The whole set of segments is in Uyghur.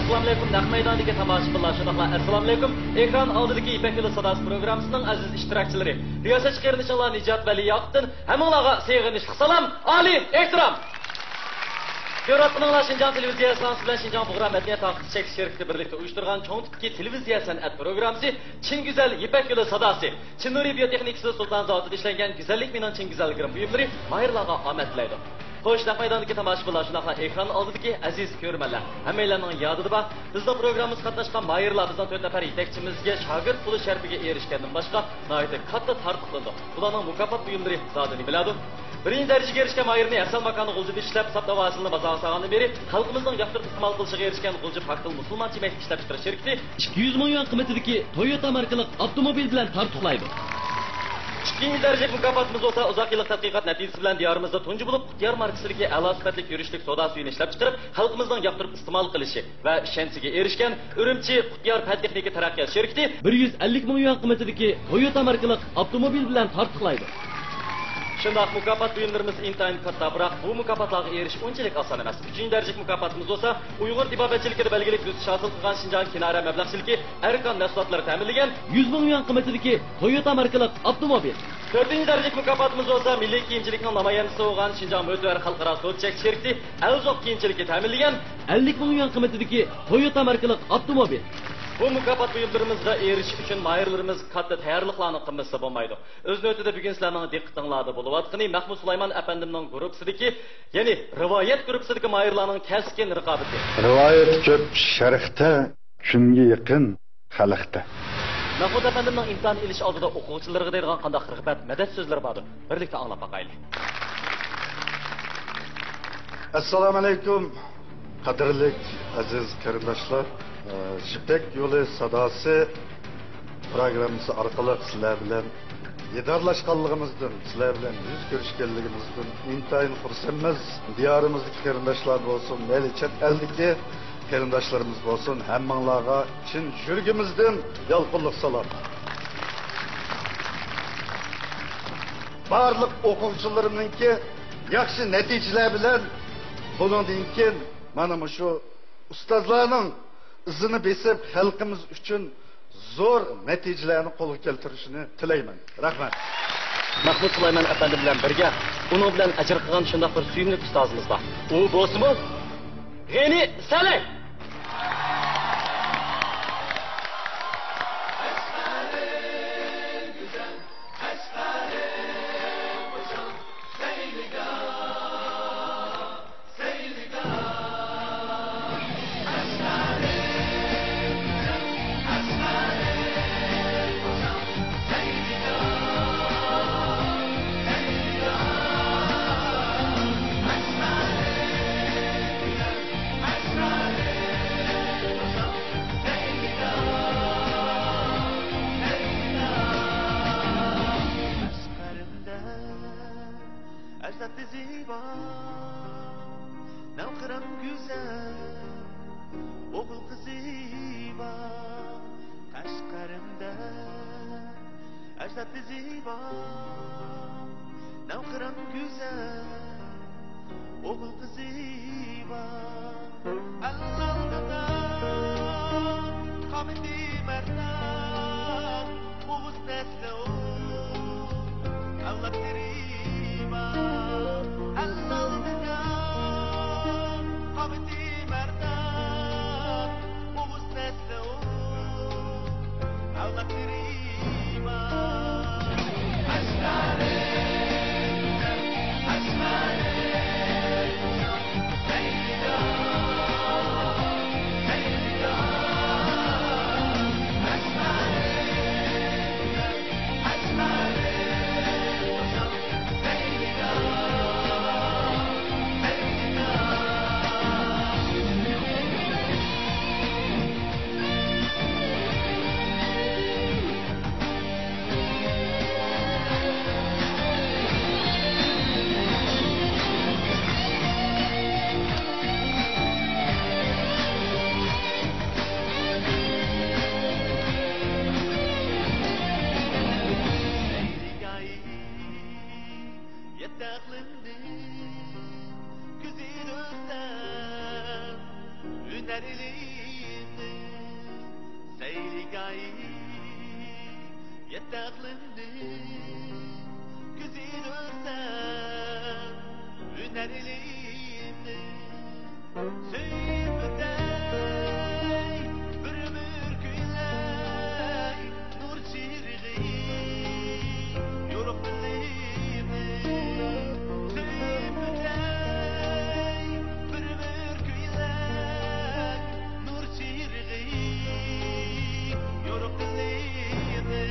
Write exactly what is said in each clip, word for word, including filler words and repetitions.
ئەسسالامۇئەلەيكۇم، نەق مەيداندىكى تاماشىبىنلار، شۇنداقلا ئەسسالامۇئەلەيكۇم، ئېكران ئالدىدىكى يىپەك يولى ساداسى پروگراممىسىنىڭ ئەزىز ئىشتىراكچىلىرى، رىياسەتچى قېرىندىشىڭلار نىجات ۋە لىياقىتتىن ھەممىڭلارغا سېغىنىشلىق سالام، ئالىي ئېھتىرام! كۆرۈۋاتقىنىڭلار شىنجاڭ تېلېۋىزىيە ئىستانسىسى بىلەن شىنجاڭ بۇغرا مەدەنىيەت تارقىتىش چەكلىك شىركىتى بىرلىكتە ئۇيۇشتۇرغان چوڭ تىپتىكى تېلېۋىزىيە سەنئەت پروگراممىسى چىن گۈزەل يىپەك يولى ساداسى. چىن نۇرى بىيو تېخنىكىسى سۇلتان زاۋۇتىدا ئىشلەنگەن گۈزەللىك مېنىڭ چىن گۈزەل گىرىم بۇيۇملىرى ماھىرلارغا ئامەت تىلەيدۇ. خوش، نەق مەيداندىكى تاماشىبىنلار، شۇنداقلا ئېكران ئالدىدىكى ئەزىز كۆرۈرمەنلەر، ھەممەيلەننىڭ يادىدا بار، بىزنىڭ پروگراممىمىزغا قاتناشقان ماھىرلار بىزنىڭ تۆت نەپەر يېتەكچىمىزگە شاگىرت بولۇش شەرىپىگە ئېرىشكەندىن باشقا، ناھايىتى كاتتا تارتۇقلىنىدۇ. بۇلارنىڭ مۇكاپات بۇيۇملىرى زادى نېمىلەردۇ؟ بىرىنچى دەرىجىگە ئېرىشكەن ماھىرنى ھەسەل ماكانى غۇلجىدا ئىشلەپ، ساپتا ۋاسىلىنى بازارغا سالغاندىن بېرى خەلقىمىزنىڭ ياقتۇرۇپ ئىستېمال قىلىشىغا ئېرىشكەن غۇلجا پاكتىل مۇسۇلمان چىمەكلىك ئىشلەپچىقىرىش شىركىتى ئىككى يۈز مىڭ يۈەن قىممىتىدىكى تويوتا ماركىلىق ئاپتوموبىل بىلەن تارتۇقلايدۇ. ئىككىنچى دەرىجىلىك مۇكاپاتىمىز بولسا ئۇزاق يىللىق تەتقىقات نەتىجىسى بىلەن دىيارىمىزدا تۇنجى بولۇپ قۇتىيار ماركىسىدىكى ئەلا سۈپەتلىك يۈرۈشلۈك سودا سۈيىنى ئىشلەپچىقىرىپ، خەلقىمىزنىڭ ياقتۇرۇپ ئىستېمال قىلىشى ۋە ئىشەنچىگە ئېرىشكەن ئۈرۈمچى قۇتىيار پەن تېخنىكا تەرەققىيات شىركىتى بىر يۈز ئەللىك مىڭ يۈەن قىممىتىدىكى تويوتا ماركىلىق ئاپتوموبىل بىلەن تارتۇقلايدۇ. شۇنداق مۇكاپات بۇيۇملىرىمىز ئىنتايىن كاتتا، بىراق بۇ مۇكاپاتلارغا ئېرىشىش ئۇنچىلىك ئاسان ئەمەس. ئۈچىنچى دەرىجىلىك مۇكاپاتىمىز بولسا ئۇيغۇر تېبابەتچىلىكىدە بەلگىلىك ئۆسۈش ھاسىل قىلغان شىنجاڭ كىنارە مەبلەغچىلىكى ئەركان مەھسۇلاتلىرى تەمىنلىگەن يۈز مىڭ يۈەن قىممىتىدىكى تويوتا ماركىلىق ئاپتوموبىل. تۆتىنچى دەرىجىلىك مۇكاپاتىمىز بولسا مىللىي كىيىمچىلىكنىڭ نامايەندىسى بولغان شىنجاڭ مۆتىۋەر خەلقئارا سودا چەكلىك شىركىتى ئەلزوق كىيىمچىلىكى تەمىنلىگەن ئەللىك مىڭ يۈەن قىممىتىدىكى تويوتا ماركىلىق ئاپتوموبىل. بۇ مۇكاپات بۇيۇملىرىمىزغا ئېرىشىش ئۈچۈن ماھىرلىرىمىز كاتتا تەييارلىقلارنى قىلمىسا بولمايدۇ. ئۆز نۆۋىتىدە بۈگۈن سىلەرنىڭ دىققىتىڭلاردا بولۇۋاتقىنى مەخمۇت سۇلايمان ئەپەندىمنىڭ گۇرۇپپىسىدىكى، يەنى رىۋايەت گۇرۇپپىسىدىكى ماھىرلارنىڭ كەسكىن رىقابىتى. رىۋايەت كۆپ شەرقتە، كۈنگە يېقىن خەلقتە. مەخمۇت ئەپەندىمنىڭ ئىمتىھان ئېلىش ئالدىدا ئوقۇغۇچىلىرىغا دەيدىغان قانداق رىغبەت، مەدەت سۆزلىرى باردۇ؟ بىرلىكتە ئاڭلاپ باقايلى. ئەسسالامۇئەلەيكۇم، قەدىرلىك ئەزىز قېرىنداشلار، ئە، يىپەك يولى ساداسى پروگراممىسى ئارقىلىق سىلەر بىلەن دىدارلاشقانلىقىمىزدىن، سىلەر بىلەن يۈز كۆرۈشكەنلىكىمىزدىن ئىنتايىن خۇرسەنمىز. دىيارىمىزدىكى قېرىنداشلار بولسۇن، مەيلى چەت ئەلدىكى قېرىنداشلىرىمىز بولسۇن، ھەممىڭلارغا چىن يۈرىكىمىزدىن يالقۇنلۇق سالام. بارلىق ئوقۇغۇچىلىرىمنىڭكى ياخشى نەتىجىلەر بىلەن، بۇنىڭدىن كېيىن مانا مۇشۇ ئۇستازلارنىڭ ئىزىنى بېسىپ، خەلقىمىز ئۈچۈن زور نەتىجىلەرنى قولغا كەلتۈرۈشىنى تىلەيمەن. رەھمەت. مەخمۇت سۇلايمان ئەپەندى بىلەن بىرگە ئۇنىڭ بىلەن ئەجىر قىلغان شۇنداق بىر سۆيۈملۈك ئۇستازىمىز بار. ئۇ بولسىمۇ غېنى سەلەي. ئەجدادى زىبا، نەۋقىران گۈزەل، ئوغۇل قىزى بار قەشقەرىمدە. ئەجدادى زىبا، نەۋقىران گۈزەل، ئوغۇل قىزى بار. ئەل ئالدىدا قامىتى مەردان، ئوغۇز نەسلى ئۇلۇغ ئەۋلادلىرى بار. ئەل ئالدىدا قامىتى مەردان، ئوغۇز نەسلى ئۇلۇغ ئەۋلادلىرى بار. ئەسمەرىم، ئەسمەرىم. ياتاقلىرىمدىن كۈزىدۇ سەن ھۈنەرلىك. سەيلىگاھى يەتتە ئىقلىمدىن كۆزىدۇرسەن ھۈنەر ئىلىمنى سۆيۈپ ئۆتەي بىر ئۆمۈر كۈيلەي نۇر چىرىغى يورۇق دىلىمنى سۆيۈپ ئۆتەي بىر ئۆمۈر كۈيلەي نۇر چىرىغى يورۇق دىلىمنى.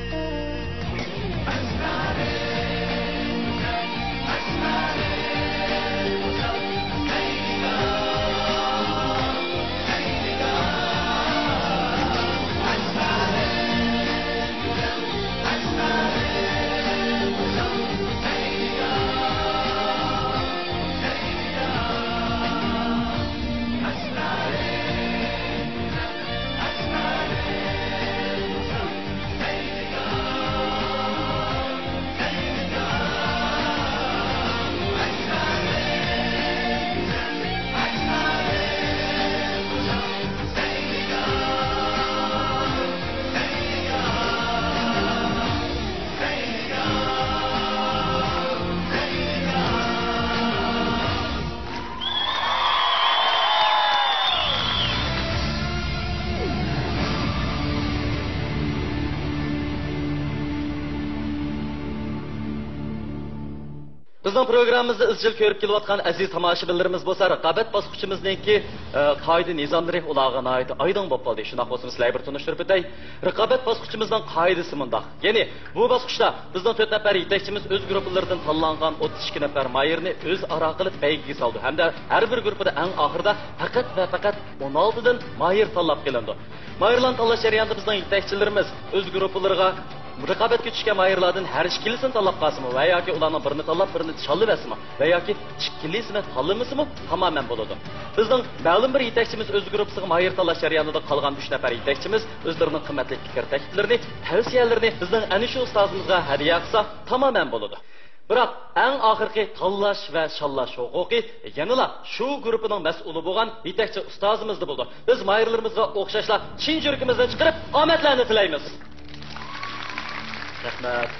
بىزنىڭ پروگراممىمىزنى ئىزچىل كۆرۈپ كېلىۋاتقان ئەزىز تاماشىبىنلىرىمىز بولسا، رىقابەت باسقۇچىمىزنىڭكى، ئە، قائىدە-نىزاملىرى ئۇلارغا ناھايىتى ئايدىڭ بولۇپ قالدى. شۇنداق بولسا، سىلەرگە بىر تونۇشتۇرۇپ ئۆتەي. رىقابەت باسقۇچىمىزنىڭ قائىدىسى مۇنداق. يەنى، بۇ باسقۇچتا بىزنىڭ تۆت نەپەر يېتەكچىمىز ئۆز گۇرۇپپىلىرىدىن تاللانغان ئوتتۇز ئىككى نەپەر ماھىرنى ئۆزئارا قىلىپ بەيگىگە سالىدۇ ھەمدە ھەر بىر گۇرۇپپىدا ئەڭ ئاخىرىدا پەقەت ۋە پەقەت ئون ئالتىدىن ماھىر تاللاپ قېلىنىدۇ. ماھىرلارنى تاللاش جەريانىدا بىزنىڭ يېتەكچىلىرىمىز ئۆز گۇرۇپپىلىرىغا رىقابەتكە چۈشكەن ماھىرلاردىن ھەر ئىككىلىسىنى تاللاپ قالسىمۇ ۋە ياكى ئۇلارنىڭ بىرىنى تاللاپ، بىرىنى شاللىۋەتسىمۇ ۋە ياكى ئىككىلىسىنى تاللىمىسىمۇ تامامەن بولىدۇ. بىزنىڭ مەلۇم بىر يېتەكچىمىز ئۆز گۇرۇپپىسىغا ماھىر تاللاش جەريانىدا قالغان ئۈچ نەپەر يېتەكچىمىز ئۆزلىرىنىڭ قىممەتلىك پىكىر تەكلىپلىرىنى، تەۋسىيەلىرىنى بىزنىڭ ئەنە شۇ ئۇستازىمىزغا ھەدىيە قىلسا تامامەن بولىدۇ. بىراق ئەڭ ئاخىرقى تاللاش ۋە شاللاش ھوقۇقى يەنىلا شۇ گۇرۇپپىنىڭ مەسئۇلى بولغان يېتەكچى ئۇستازىمىزدا بولىدۇ. بىز ماھىرلىرىمىزغا ئوخشاشلا چىن يۈرىكىمىزدىن چىقىرىپ ئامەتلەرنى تىلەيمىز. رەھمەت.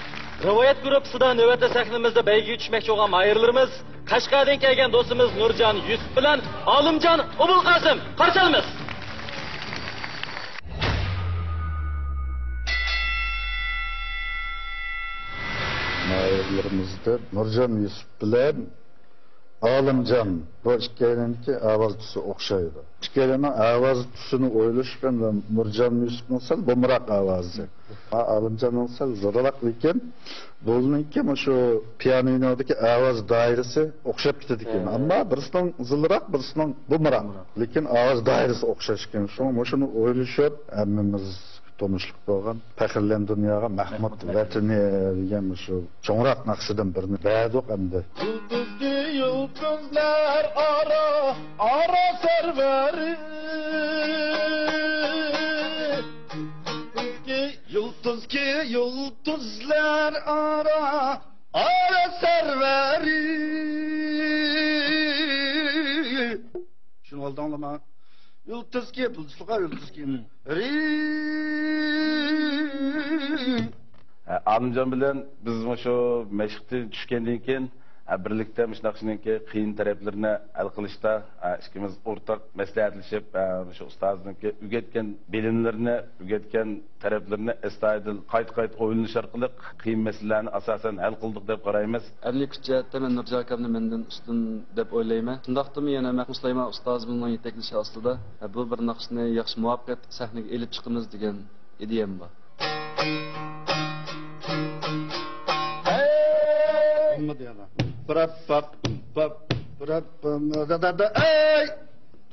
رىۋايەت گۇرۇپپىسىدا نۆۋەتتە سەھنىمىزدە بەيگىگە چۈشمەكچى بولغان ماھىرلىرىمىز قەشقەردىن كەلگەن دوستىمىز نۇرجان يۈسۈپ بىلەن ئالىمجان ئوبۇلقاسىم. قارشى ئالىمىز. ماھىرلىرىمىزدە نۇرجان يۈسۈپ بىلەن ئالىمجان، بۇ ئىككىيلەننىڭكى ئاۋاز تۈسى ئوخشايدۇ. ئىككىيلەننىڭ ئاۋاز تۈسىنى ئويلىشىپ، ئەمدى نۇرجان يۈسۈپنىڭ سەل بومراق ئاۋازى. ئا-، ئالىمجاننىڭ سەل زىرىراق، لېكىن بۇنىڭكى مۇشۇ پىيانىنودىكى ئاۋاز دائىرىسى ئوخشاپ كېتىدىكەن. ھە. ئەمما بىرسىنىڭ زىلراق، بىرسىنىڭ بومراق. بومراق. لېكىن ئاۋاز دائىرىسى ئوخشاشكەن. شۇڭا مۇشۇنى ئويلىشىپ، ھەممىمىز تونۇشلۇق بولغان پەخىرلەن دۇنياغا مەھمۇد مەھمۇد ۋەتىنى دېگەن مۇشۇ چوڭراق ناخشىدىن بىرنى بەردۇق ئەمدى. يۇلتۇزكى يۇلتۇزلار ئارا، ئارا سەرۋەرى. يۇلتۇزكى يۇلتۇزلار ئارا، ئارا سەرۋەرى. چۈشىنىۋالدىڭلارمۇ؟ يۇلتۇزكى، بۇلتۇزلۇققا يۇلتۇزكى. ھە، ئالىمجان بىلەن بىز مۇشۇ مەشىقتىن چۈشكەندىن كېيىن، ھە، بىرلىكتە مۇشۇ ناخشىنىڭكى قىيىن تەرەپلىرىنى ھەل قىلىشتا، ھە، ئىككىمىز ئورتاق مەسلىھەتلىشىپ، ھە، مۇشۇ ئۇستازنىڭكى ئۆگەتكەن بىلىملىرىنى، ئۆگەتكەن تەرەپلىرىنى ئەستايىدىل قايتا-قايتا ئويلىنىش ئارقىلىق قىيىن مەسىلىلەرنى ئاساسەن ھەل قىلدۇق دەپ قارايمىز. ئەمەلىي كۈچ جەھەتتە مەن نۇرجان ئاكامنى مەندىن ئۈستۈن دەپ ئويلايمەن. شۇنداقتىمۇ يەنە مەخمۇت سۇلايمان ئۇستازىمىزنىڭ يېتەكلىشى ئاستىدا، بۇ بىر ناخشىنى ياخشى مۇۋەپپەقىيەتلىك سەھنىگە ئېلىپ چىقىمىز دېگەن ئىدىيەم بار. بولمىدى يەنە. بىرەپ، پاپ، پاپ، بىرەپ، دا، دا، دا، ئەي!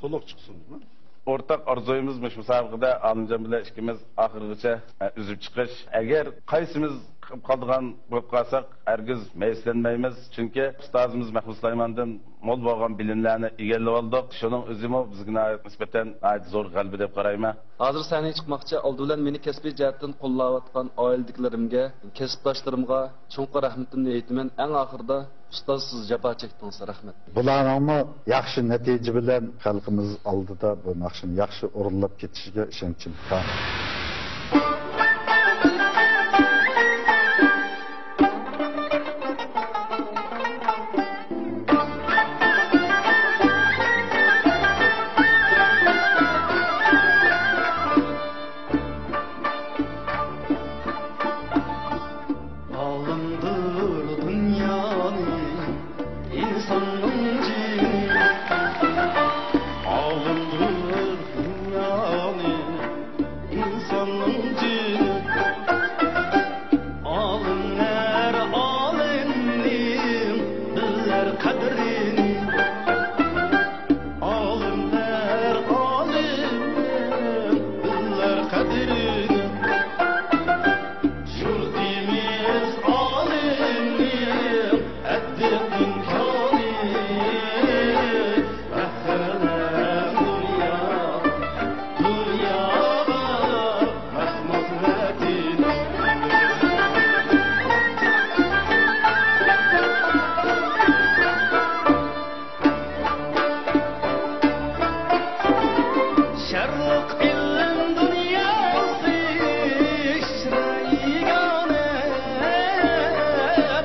تولۇق چىقسۇن. ئورتاق ئارزۇيىمىز مۇشۇ مۇسابىقىدە ئالىمجان بىلەن ئىككىمىز ئاخىرغىچە، ئە، ئۈزۈپ چىقىش. ئەگەر قايسىمىز قېلىپ قالىدىغان بولۇپ قالساق، ھەرگىز مەيۈسلەنمەيمىز. چۈنكى ئۇستازىمىز مەھمۇد سۇلايماندىن مول بولغان بىلىملەرنى ئىگىلىۋالدۇق. شۇنىڭ ئۆزىمۇ بىزگە نىسبەتەن ناھايىتى زور غەلىبە دەپ قارايمەن. ھازىر سەھنىگە چىقماقچى. ئالدى بىلەن مېنى كەسپىي جەھەتتىن قوللاۋاتقان ئائىلىدىكىلىرىمگە، كەسىپداشلىرىمغا چوڭقۇر رەھمىتىمنى ئېيتىمەن. ئەڭ ئاخىرىدا، ئۇستاز، سىز جاپا چەكتىڭىز، رەھمەت. بۇلارنىڭمۇ ياخشى نەتىجە بىلەن خەلقىمىز ئالدىدا بۇ ناخشىنى ياخشى ئورۇنلاپ كېتىشىگە ئىشەنچىم كار. ئالىمدۇر دۇنيانى ئىنساننىڭ جېنى. ئالىمدۇر دۇنيانى ئىنساننىڭ جېنى. ئالىملار ئالىمنىڭ بىلەر قەدرىنى. ئالىملار ئالىمنىڭ بىلەر قەدرىنى. يۇرتىمىز ئالىمنىڭ ئەددىدىن كانى. پەخىرلەن دۇنيا، دۇنياغا مەھمۇد ۋەتىنىم. شەرق ئىلىم دۇنياسى ئىچرە يېگانە،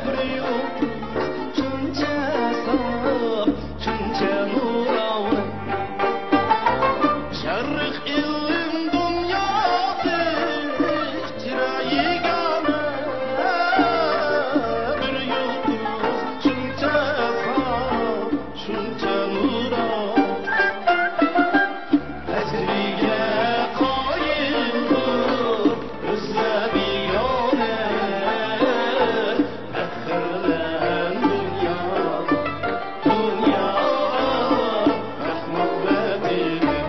بىر يۇلتۇز شۇنچە ساپ، شۇنچە نۇرانە. شەرق ئىلىم دۇنياسى ئىچرە يېگانە، بىر يۇلتۇز شۇنچە ساپ، شۇنچە نۇرانە. ئەجرىگە قايىلدۇر ئۆزلەر بىگانە. پەخىرلەن دۇنيا، دۇنياغا مەھمۇد ۋەتىنىم.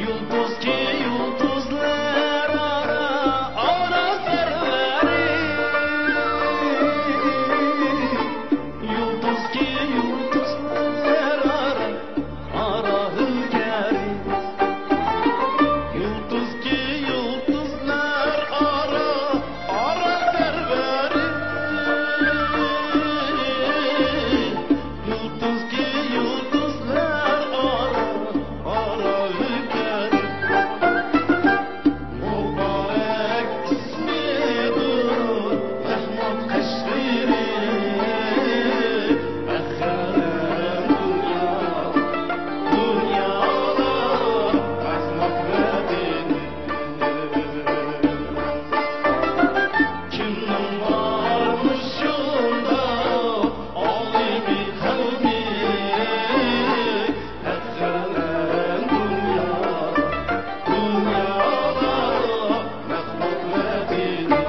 يۇلتۇزكى يۇلتۇزلار ئارا، ئارا سەرۋەرى. يۇلتۇزكى يۇلتۇزلار ئارا، ئارا ئىلگىرى. يۇلتۇزكى يۇلتۇزلار ئارا، ئارا سەرۋەرى. يۇلتۇزكى يۇلتۇزلار ئارا، ئارا ئىلگىرى. مۇبارەك ئىسمىدۇر مەھمۇد قەشقىرى. پەخىرلەن دۇنيا، دۇنياغا مەھمۇد ۋەتىنىم. كىمنىڭ بار مۇشۇنداق ئالىمى قەۋمى؟ پەخىرلەن دۇنيا، دۇنياغا مەھمۇد ۋەتىنىم.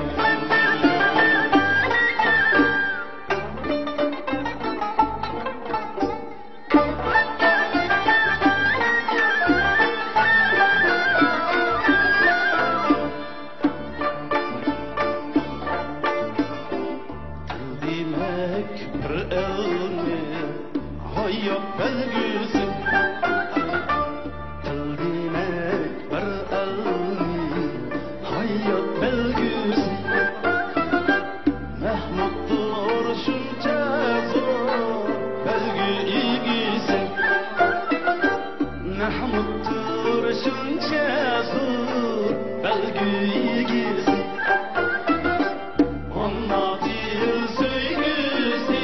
تىل دېمەك بىر ئەلنى ھايات بەلگۈسى. تىل دېمەك بىر ئەلنى ھايات بەلگۈسى. مەھمۇدتۇر شۇنچە زور بەلگە ئىگىسى. مەھمۇدتۇر شۇنچە زور بەلگە ئىگىسى. ئانا تىل سۆيگۈسى،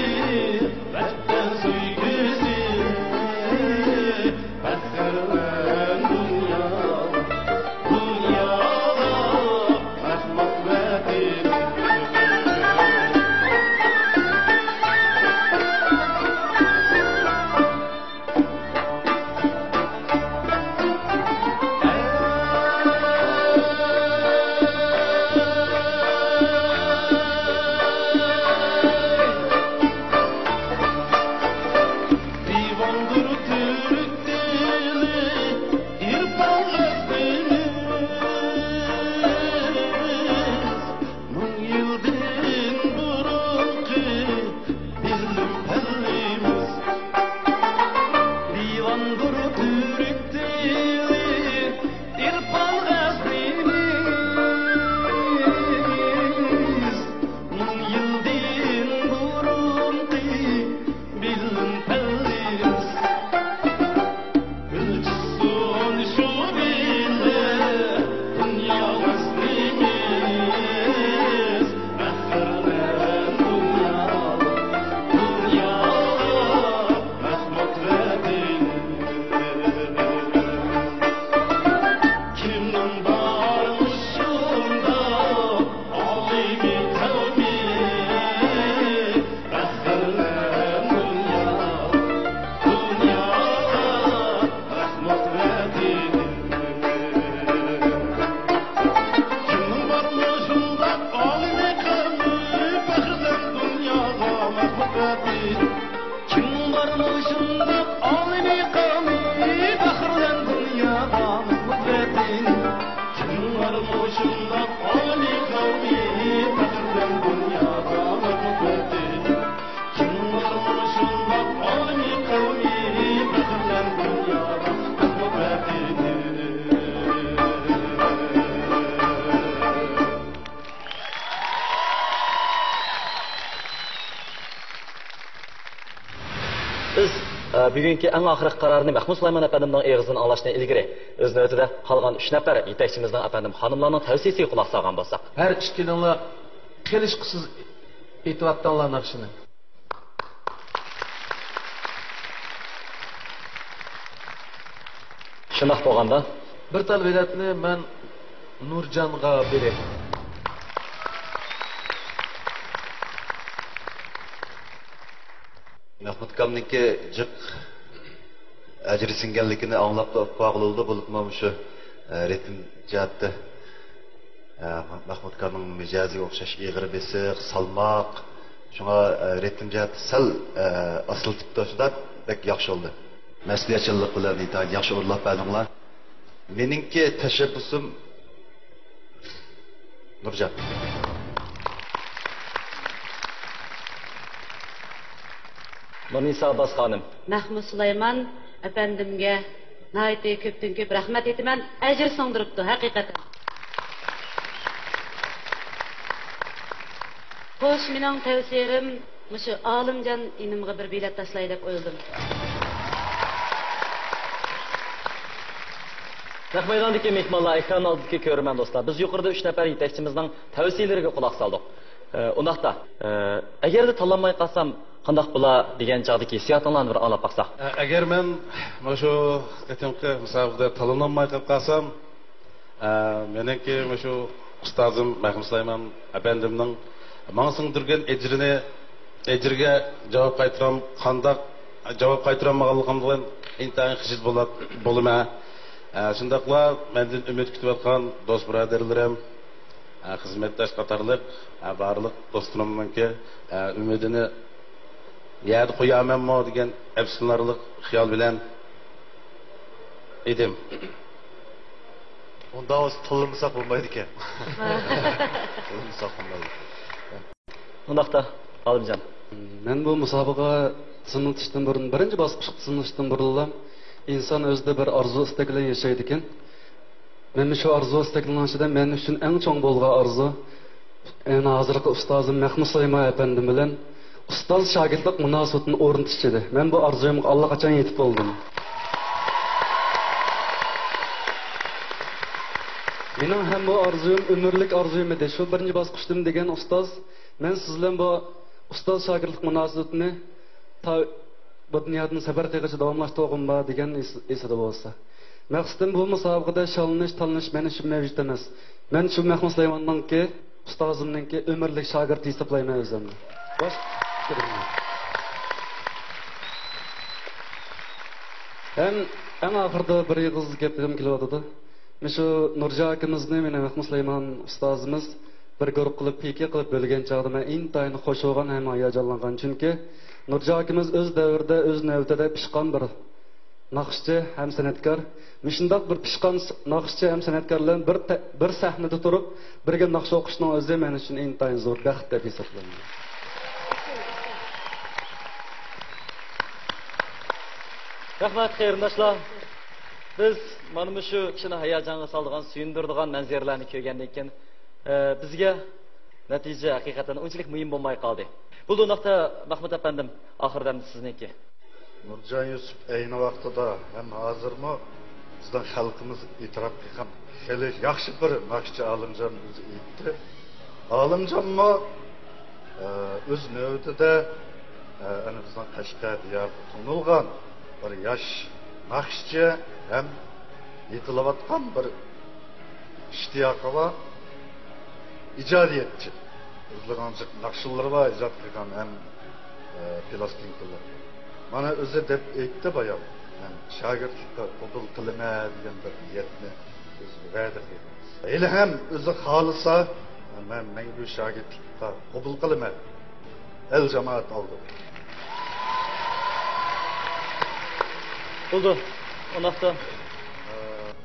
ۋەتەن سۆيگۈسى. بىز، ئە، بۈگۈنكى ئەڭ ئاخىرقى قارارنى مەخمۇت سۇلايمان ئەپەندىمنىڭ ئېغىزىدىن ئاڭلاشنى ئىلگىرى، ئۆز نۆۋىتىدە قالغان ئۈچ نەپەر يېتەكچىمىزنىڭ ئەپەندىم خانىملارنىڭ تەۋسىيىسىگە قۇلاق سالغان بولساق. ھەر ئىككىلىڭلار قېلىشقۇسىز ئېيتىۋاتتىڭلار ناخشىنى. شۇنداق بولغاندا، بىر تال بېلەتنى مەن نۇرجانغا بېرەي. مەخمۇت ئاكامنىڭكى جىق ئەجرى سىڭگەنلىكىنى ئاڭلاپلا ئۇققان بولىدۇ، بولۇپمۇ مۇشۇ، ئە، رىتىم جەھەتتە، ئە، مەخمۇت ئاكامنىڭ مىجەزىگە ئوخشاش ئېغىر بېسىق، سالماق، شۇڭا، ئە، رىتىم جەھەتتە سەل، ئە، ئاستىلىتىپتۇ، شۇنداق بەك ياخشى بولدى. مەسئۇلىيەتچانلىق بىلەن ئىنتايىن ياخشى ئورۇنلاپ بەردىڭلار. مېنىڭكى تەشەببۇسۇم نۇرجان. مۇنىسا ئابباس خانىم. مەخمۇت سۇلايمان ئەپەندىمگە ناھايىتى كۆپتىن كۆپ رەھمەت ئېيتىمەن. ئەجىر سىڭدۈرۈپتۇ، ھەقىقەتەن. خوش، مېنىڭ تەۋسىيەم مۇشۇ ئالىمجان ئىنىمغا بىر بېلەت تاشلاي دەپ ئويلىدىم. نەق مەيداندىكى مېھمانلار، ئېكران ئالدىدىكى كۆرۈرمەن دوستلار، بىز يۇقىرىدا ئۈچ نەپەر يېتەكچىمىزنىڭ تەۋسىيەلىرىگە قۇلاق سالدۇق. ئە، ئۇنداقتا، ئە، ئەگەردە تاللانماي قالسام قانداق بولا دېگەن چاغدىكى ھېسسىياتىڭلارنى بىر ئاڭلاپ باقساق. ئە، ئەگەر مەن مۇشۇ قېتىمقى مۇسابىقىدە تاللىنالماي قېلىپ قالسام، ئە، مېنىڭكى مۇشۇ ئۇستازىم مەخمۇت سۇلايمان ئەپەندىمنىڭ ماڭا سىڭدۈرگەن ئەجرىنى، ئەجرىگە جاۋاب قايتۇرام، قانداق جاۋاب قايتۇرالمىغانلىقىمدىن ئىنتايىن خىجىل بولا-، بولىمەن. ئە، شۇنداقلا مەندىن ئۈمىد كۈتۈۋاتقان دوست بۇرادەرلىرىم، ئە، خىزمەتداش قاتارلىق، ئە، بارلىق دوستلىرىمنىڭكى، ئە، ئۈمىدىنى يەردە قويارمەنمۇ دېگەن ئەپسۇسلىنارلىق خىيال بىلەن ئىدىم. ئۇنداق بولسا تاللىمىساق بولمايدىكەن. تاللىمىساق بولمايدىكەن. ئۇنداقتا، ئالىمجان. مەن بۇ مۇسابىقە تىزىملىتىشتىن بۇرۇن، بىرىنچى باسقۇچقا تىزىملىتىشتىن بۇرۇنلا ئىنسان ئۆزىدە بىر ئارزۇ ئىستەك بىلەن ياشايدىكەن. مەن شۇ ئارزۇ ئىستەكلىرىنىڭ ئىچىدە مەن ئۈچۈن ئەڭ چوڭ بولغان ئارزۇ، يەنە ھازىرقى ئۇستازىم مەخمۇت سۇلايمان ئەپەندىم بىلەن ئۇستاز شاگىرتلىق مۇناسىۋىتىنى ئورنىتىش ئىدى. مەن بۇ ئارزۇيۇمغا ئاللىقاچان يېتىپ بولدۇم. مېنىڭ ھەم بۇ ئارزۇيۇم ئۆمۈرلۈك ئارزۇيۇم ئىدى. شۇ بىرىنچى باسقۇچتىن دېگەن ئۇستاز، مەن سىز بىلەن بۇ ئۇستاز شاگىرتلىق مۇناسىۋىتىنى تا بۇ دۇنيادىن سەپەر قىلغىچە داۋاملاشتۇرغۇم بار دېگەن ئېس-، ئېسىدە بولسا. مەقسىتىم بۇ مۇسابىقىدە شاللىنىش، تاللىنىش مەن ئۈچۈن مەۋجۇت ئەمەس. مەن شۇ مەخمۇت سۇلايماننىڭكى، ئۇستازىمنىڭكى ئۆمۈرلۈك شاگىرتى ھېسابلايمەن ئۆزۈمنى. باش-، ھەم ئەڭ ئاخىرىدا بىر ئېغىز گەپ قىلغۇم كېلىۋاتىدۇ. مۇشۇ نۇرجان ئاكىمىزنى مېنىڭ مەخمۇت سۇلايمان ئۇستازىمىز بىر گۇرۇھ قىلىپ، پىكىر قىلىپ بۆلگەن چاغدا مەن ئىنتايىن خوش بولغان ھەم ھاياجانلانغان. چۈنكى نۇرجان ئاكىمىز ئۆز دەۋرىدە، ئۆز نۆۋىتىدە پىشقان بىر ناخشىچى ھەم سەنئەتكار. مۇشۇنداق بىر پىشقان س-، ناخشىچى ھەم سەنئەتكار بىلەن بىر تە-، بىر سەھنىدە تۇرۇپ، بىرگە ناخشا ئوقۇشنىڭ ئۆزى مەن ئۈچۈن ئىنتايىن زور بەخت دەپ ھېسابلىنىدۇ. رەھمەت، قېرىنداشلار. بىز مانا مۇشۇ كىشىنى ھاياجانغا سالىدىغان، سۆيۈندۈرىدىغان مەنزىرىلەرنى كۆرگەندىن كېيىن، ئە، بىزگە نەتىجە ھەقىقەتەن ئۇنچىلىك مۇھىم بولماي قالدى. بولدى، ئۇنداقتا مەخمۇت ئەپەندىم، ئاخىرىدا ئەمدى سىزنىڭكى. نۇرجان يۈسۈپ ئەينى ۋاقتىدا ھەم ھازىرمۇ بىزنىڭ خەلقىمىز ئېتىراپ قىلغان خېلى ياخشى بىر ناخشىچى ئالىمجان ئۆزى ئېيتتى. ئالىمجانمۇ، ئە، ئۆز نۆۋىتىدە، ئە، ئەنە بىزنىڭ قەشقەر دىيارىدا تونۇلغان بىر ياش ناخشىچى ھەم يېتىلىۋاتقان بىر ئىشتىياقى بار ئىجادىيەتچى. يېزىلغان جىق ناخشىلىرى بار، ئىجاد قىلغان ھەم، ئە، پىلاستىنكىلىرى. مانا ئۆزى دەپ ئېيتتى بايام، مەن شاگىرتلىققا قوبۇل قىلىمەن دېگەن بىر نىيەتنى ئۆزىگە ۋەدە قىلغان. ھېلىھەم ئۆزى خالىسا، مەن مەڭگۈ شاگىرتلىققا قوبۇل قىلىمەن. ئەل جامائەت ئالدىدا. بولدى. ئۇنداقتا،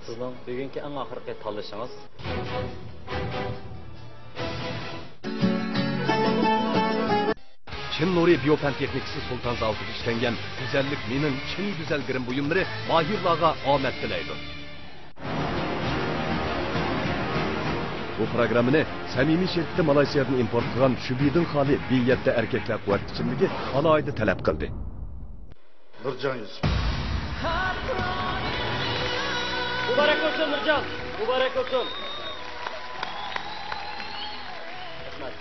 سىزنىڭ بۈگۈنكى ئەڭ ئاخىرقى تاللىشىڭىز. چىن نۇرى بىيو پەن تېخنىكىسى سۇلتان زاۋۇتىدا ئىشلەنگەن گۈزەللىك مېنىڭ چىن گۈزەلگىرىم بۇيۇملىرى ماھىرلارغا ئامەت تىلەيدۇ. بۇ پروگراممىنى سەمىمىي شىركىتى مالايسىيادىن ئىمپورت قىلغان شۈبھىدىن خالىي بى يەتتە ئەركەكلەر قۇۋۋەت ئىچىملىكى ئالاھىدە تەلەپ قىلدى. نۇرجان يۈسۈپ. مۇبارەك بولسۇن، نۇرجان! مۇبارەك بولسۇن! رەھمەت.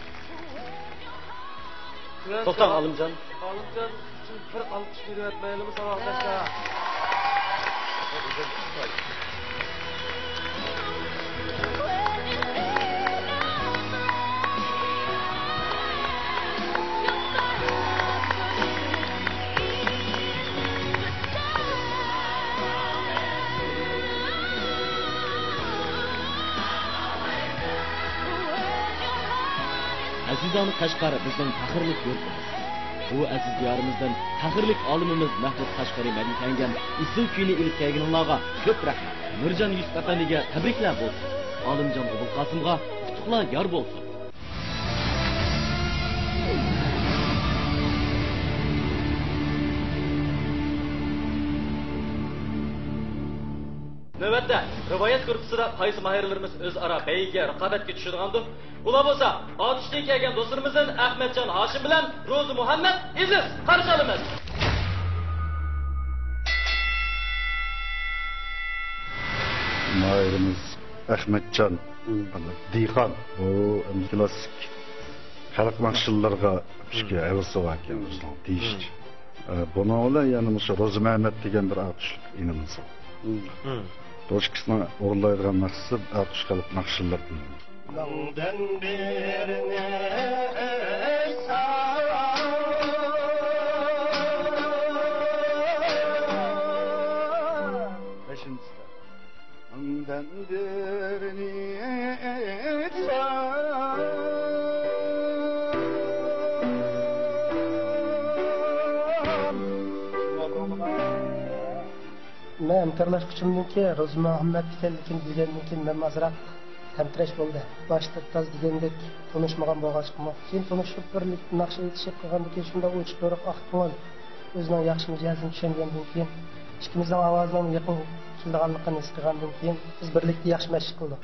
توختاڭ، ئالىمجان. ئالىمجان ئۈچۈن بىر ئالقىش بېرىۋەتمەيلىمۇ، ساۋاقداشلار؟ ئەزىزانە قەشقەر بىزنىڭ پەخىرلىك يۇرتىمىز. بۇ ئەزىز دىيارىمىزدىن پەخىرلىك ئالىمىمىز مەھمۇد قەشقەرى مەدھىيەلەنگەن ئېسىل كۈينى ئېلىپ كەلگىنىڭلارغا كۆپ رەھمەت. نۇرجان يۈسۈپ ئەپەندىگە تەبرىكلەر بولسۇن. ئالىمجان ئوبۇلقاسىمغا ئۇتۇقلار يار بولسۇن. نۆۋەتتە رىۋايەت گۇرۇپپىسىدا قايسى ماھىرلىرىمىز ئۆزئارا بەيگە، رىقابەتكە چۈشىدىغاندۇ؟ ئۇلار بولسا ئاتۇشتىن كەلگەن دوستلىرىمىزدىن ئەخمەتجان ھاشىم بىلەن روزى مۇھەممەت ئېزىز قارشى ئالىمىز. ماھىرىمىز ئەخمەتجان، مم. دېھقان. بۇ ئەمدى كلاسسىك خەلق ناخشىلىرىغا مم. ھەۋىسى باركەن، مم. ئۆزىنىڭ دېيىشىچە. مم. ئە، بۇنىڭ بىلەن يەنە مۇشۇ روزىمەمەت دېگەن بىر ئاتۇشلۇق ئىنىمىز بار. مم. مم. بۇ ئىككىسىنىڭ ئورۇنلايدىغان ناخشىسى ئاتۇش خەلق ناخشىلىرىدىن. مىڭدىن بىرىنى ئېيتسام. بەشىنچىسى. مىڭدىن بىرىنى ئېيتسام. مەن ھەمكارلاشقۇچىمنىڭكى روزى مۇھەممەت ئىكەنلىكىنى بىلگەندىن كېيىن مەنمۇ ئازراق تەمتىرەش بولدى. باشتا تاز دېگەندەك تونۇشمىغان بولغاچقىمۇ، كېيىن تونۇشۇپ بىرلىكتە ناخشا ئېيتىشىپ قىلغاندىن كېيىن شۇنداق ئوچۇق يورۇق ئاققا كۆڭۈل ئۆزىنىڭ ياخشى مىجەزىنى چۈشەنگەندىن كېيىن، ئىككىمىزنىڭ ئاۋازىنىڭ يېقىن كېلىدىغانلىقىنى ھېس قىلغاندىن كېيىن، بىز بىرلىكتە ياخشى مەشىق قىلدۇق.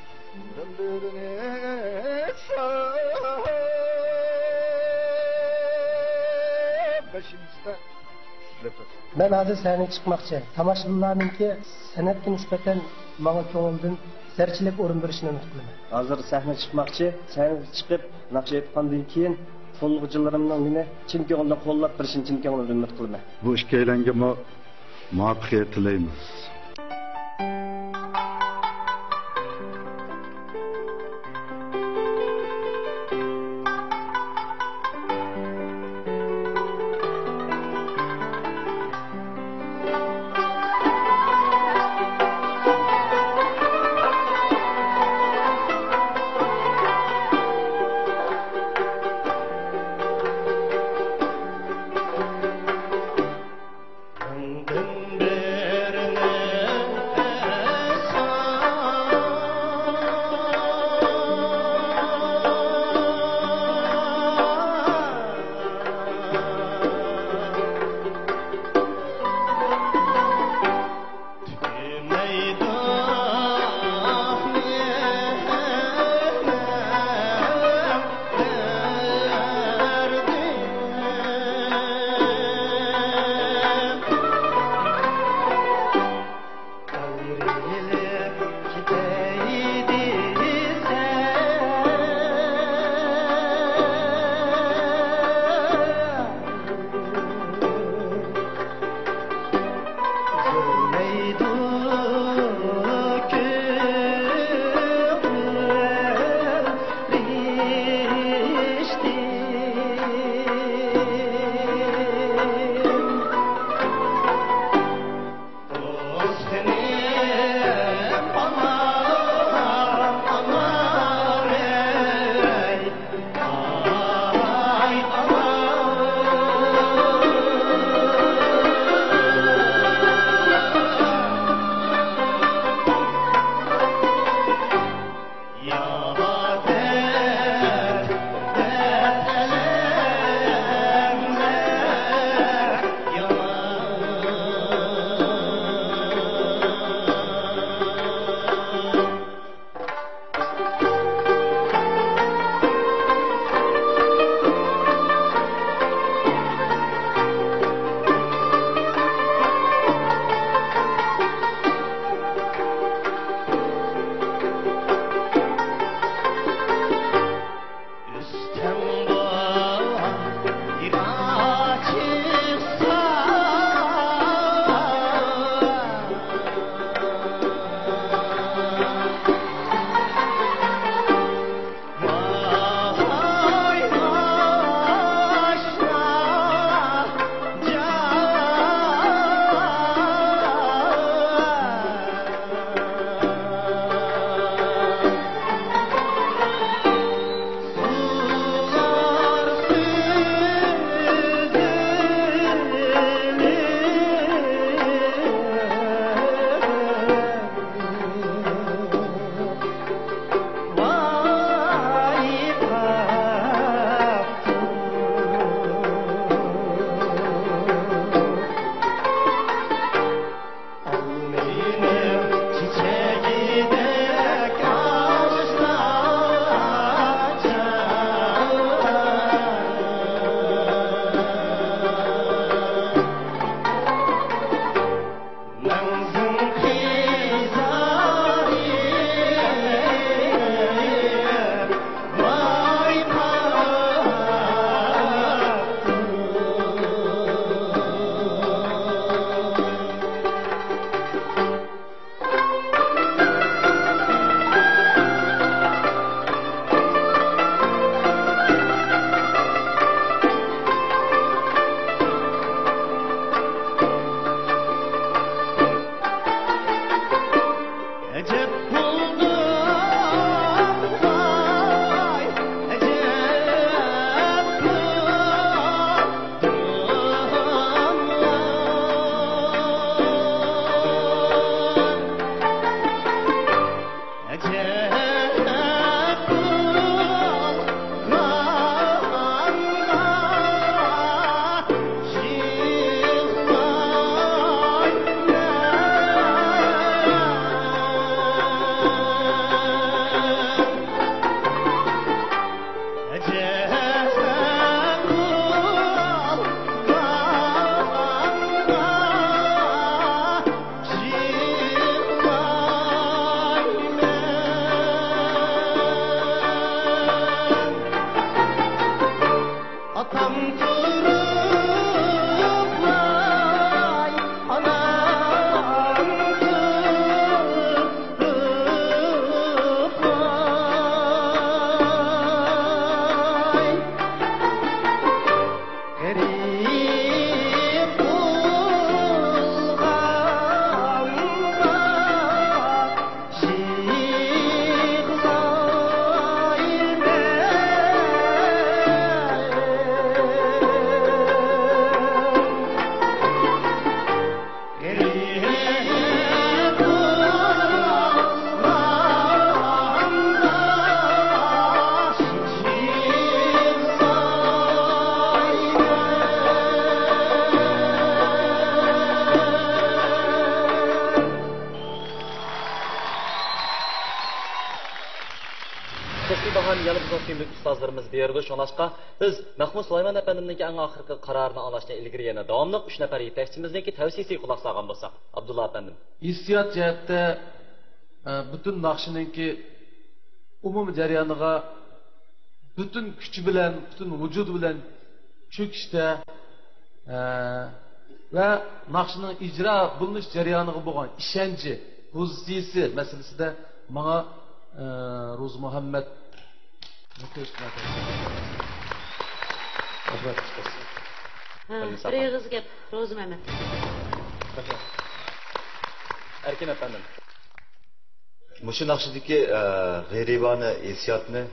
مەن ھازىر سەھنىگە چىقماقچى. تاماشىبىنلارنىڭكى سەنئەتكە نىسبەتەن ماڭا كۆڭلىدىن زەرچىلىك ئورۇن بېرىشىنى ئۈمىد قىلىمەن. ھازىر سەھنىگە چىقماقچى. سەھنىگە چىقىپ ناخشا ئېيتقاندىن كېيىن، قوللىغۇچىلىرىمنىڭ مېنى چىن كۆڭلىدىن قوللاپ بېرىشىنى چىن كۆڭلۈمدىن ئۈمىد قىلىمەن. بۇ ئىككىيلەنگىمۇ مۇۋەپپەقىيەت تىلەيمىز. يەنە بىزنىڭ سۆيۈملۈك ئۇستازلىرىمىز بېرىدۇ. شۇڭلاشقا، بىز مەھمۇد سۇلايمان ئەپەندىمنىڭكى ئەڭ ئاخىرقى قارارىنى ئاڭلاشتىن ئىلگىرى يەنە داۋاملىق ئۈچ نەپەر يېتەكچىمىزنىڭكى تەۋسىيىسىگە قۇلاق سالغان بولساق. ئابدۇللا ئەپەندىم. ھېسسىيات جەھەتتە، ئە، پۈتۈن ناخشىنىڭكى ئومۇمىي جەريانىغا پۈتۈن كۈچى بىلەن، پۈتۈن ۋۇجۇدى بىلەن چۆكۈشتە، ئە، ۋە ناخشىنىڭ ئىجرا بولۇنۇش جەريانىغا بولغان ئىشەنچى، پوزىتسىيىسى مەسىلىسىدە ماڭا، ئە، روزى مۇھەممەت كۆرسىتىمەن. رەھمەت. ھە، بىر ئېغىز گەپ، روزى مەمەت. ئەركىن ئەپەندىم. مۇشۇ ناخشىدىكى، ئە، غېرىبانە ھېسسىياتنى،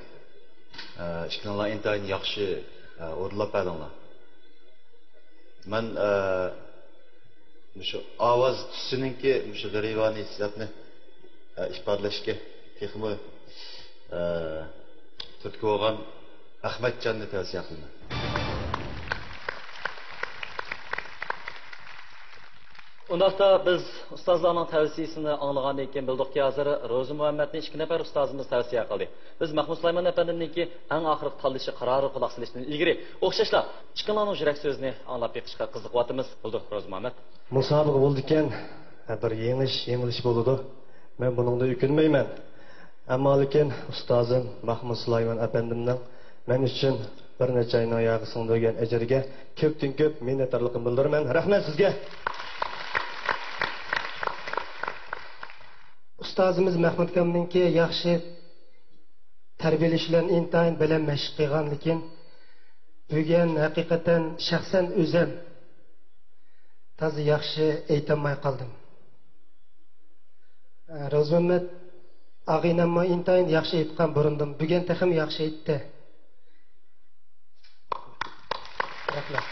ئە، ئىككىڭلار ئىنتايىن ياخشى، ئە، ئورۇنلاپ بەردىڭلار. مەن، ئە، مۇشۇ ئاۋاز تۈسىنىڭكى مۇشۇ غېرىبانە ھېسسىياتنى، ئە، ئىپادىلەشكە تېخىمۇ، ئە، تۈرتكە بولغان ئەخمەتجاننى تەۋسىيە قىلىمەن. ئۇنداقتا بىز ئۇستازلارنىڭ تەۋسىيىسىنى ئاڭلىغاندىن كېيىن بىلدۇقكى، ھازىر روزى مۇھەممەتنى ئىككى نەپەر ئۇستازىمىز تەۋسىيە قىلدى. بىز مەھمۇد سۇلايمان ئەپەندىمنىڭكى ئەڭ ئاخىرقى تاللىشى قارارىغا قۇلاق سېلىشتىن ئىلگىرى، ئوخشاشلا ئىككىڭلارنىڭ يۈرەك سۆزىنى ئاڭلاپ بېقىشقا قىزىقىۋاتىمىز. بولدى، روزى مۇھەممەت. مۇسابىقە بولىدىكەن، بىر يېڭىش، يېڭىلىش بولىدۇ. مەن بۇنىڭدىن ئۆكۈنمەيمەن. ئەمما لېكىن ئۇستازىم مەھمۇد سۇلايمان ئەپەندىمنىڭ مەن ئۈچۈن بىر نەچچە ئاينىڭ ياقىسىنى بەرگەن ئەجرىگە كۆپتىن كۆپ مىننەتدارلىقىمنى بىلدۈرىمەن. رەھمەت سىزگە! ئۇستازىمىز مەھمۇد ئاكامنىڭكى ياخشى تەربىيەلىشى بىلەن ئىنتايىن بەلەن مەشىق قىلغان، لېكىن بۈگۈن ھەقىقەتەن شەخسەن ئۆزۈم تازا ياخشى ئېيتالماي قالدىم. روزىمەمەت ئاغىنەممۇ ئىنتايىن ياخشى ئېيتقان بۇرۇندىن، بۈگۈن تېخىمۇ ياخشى ئېيتتى. رەھمەت.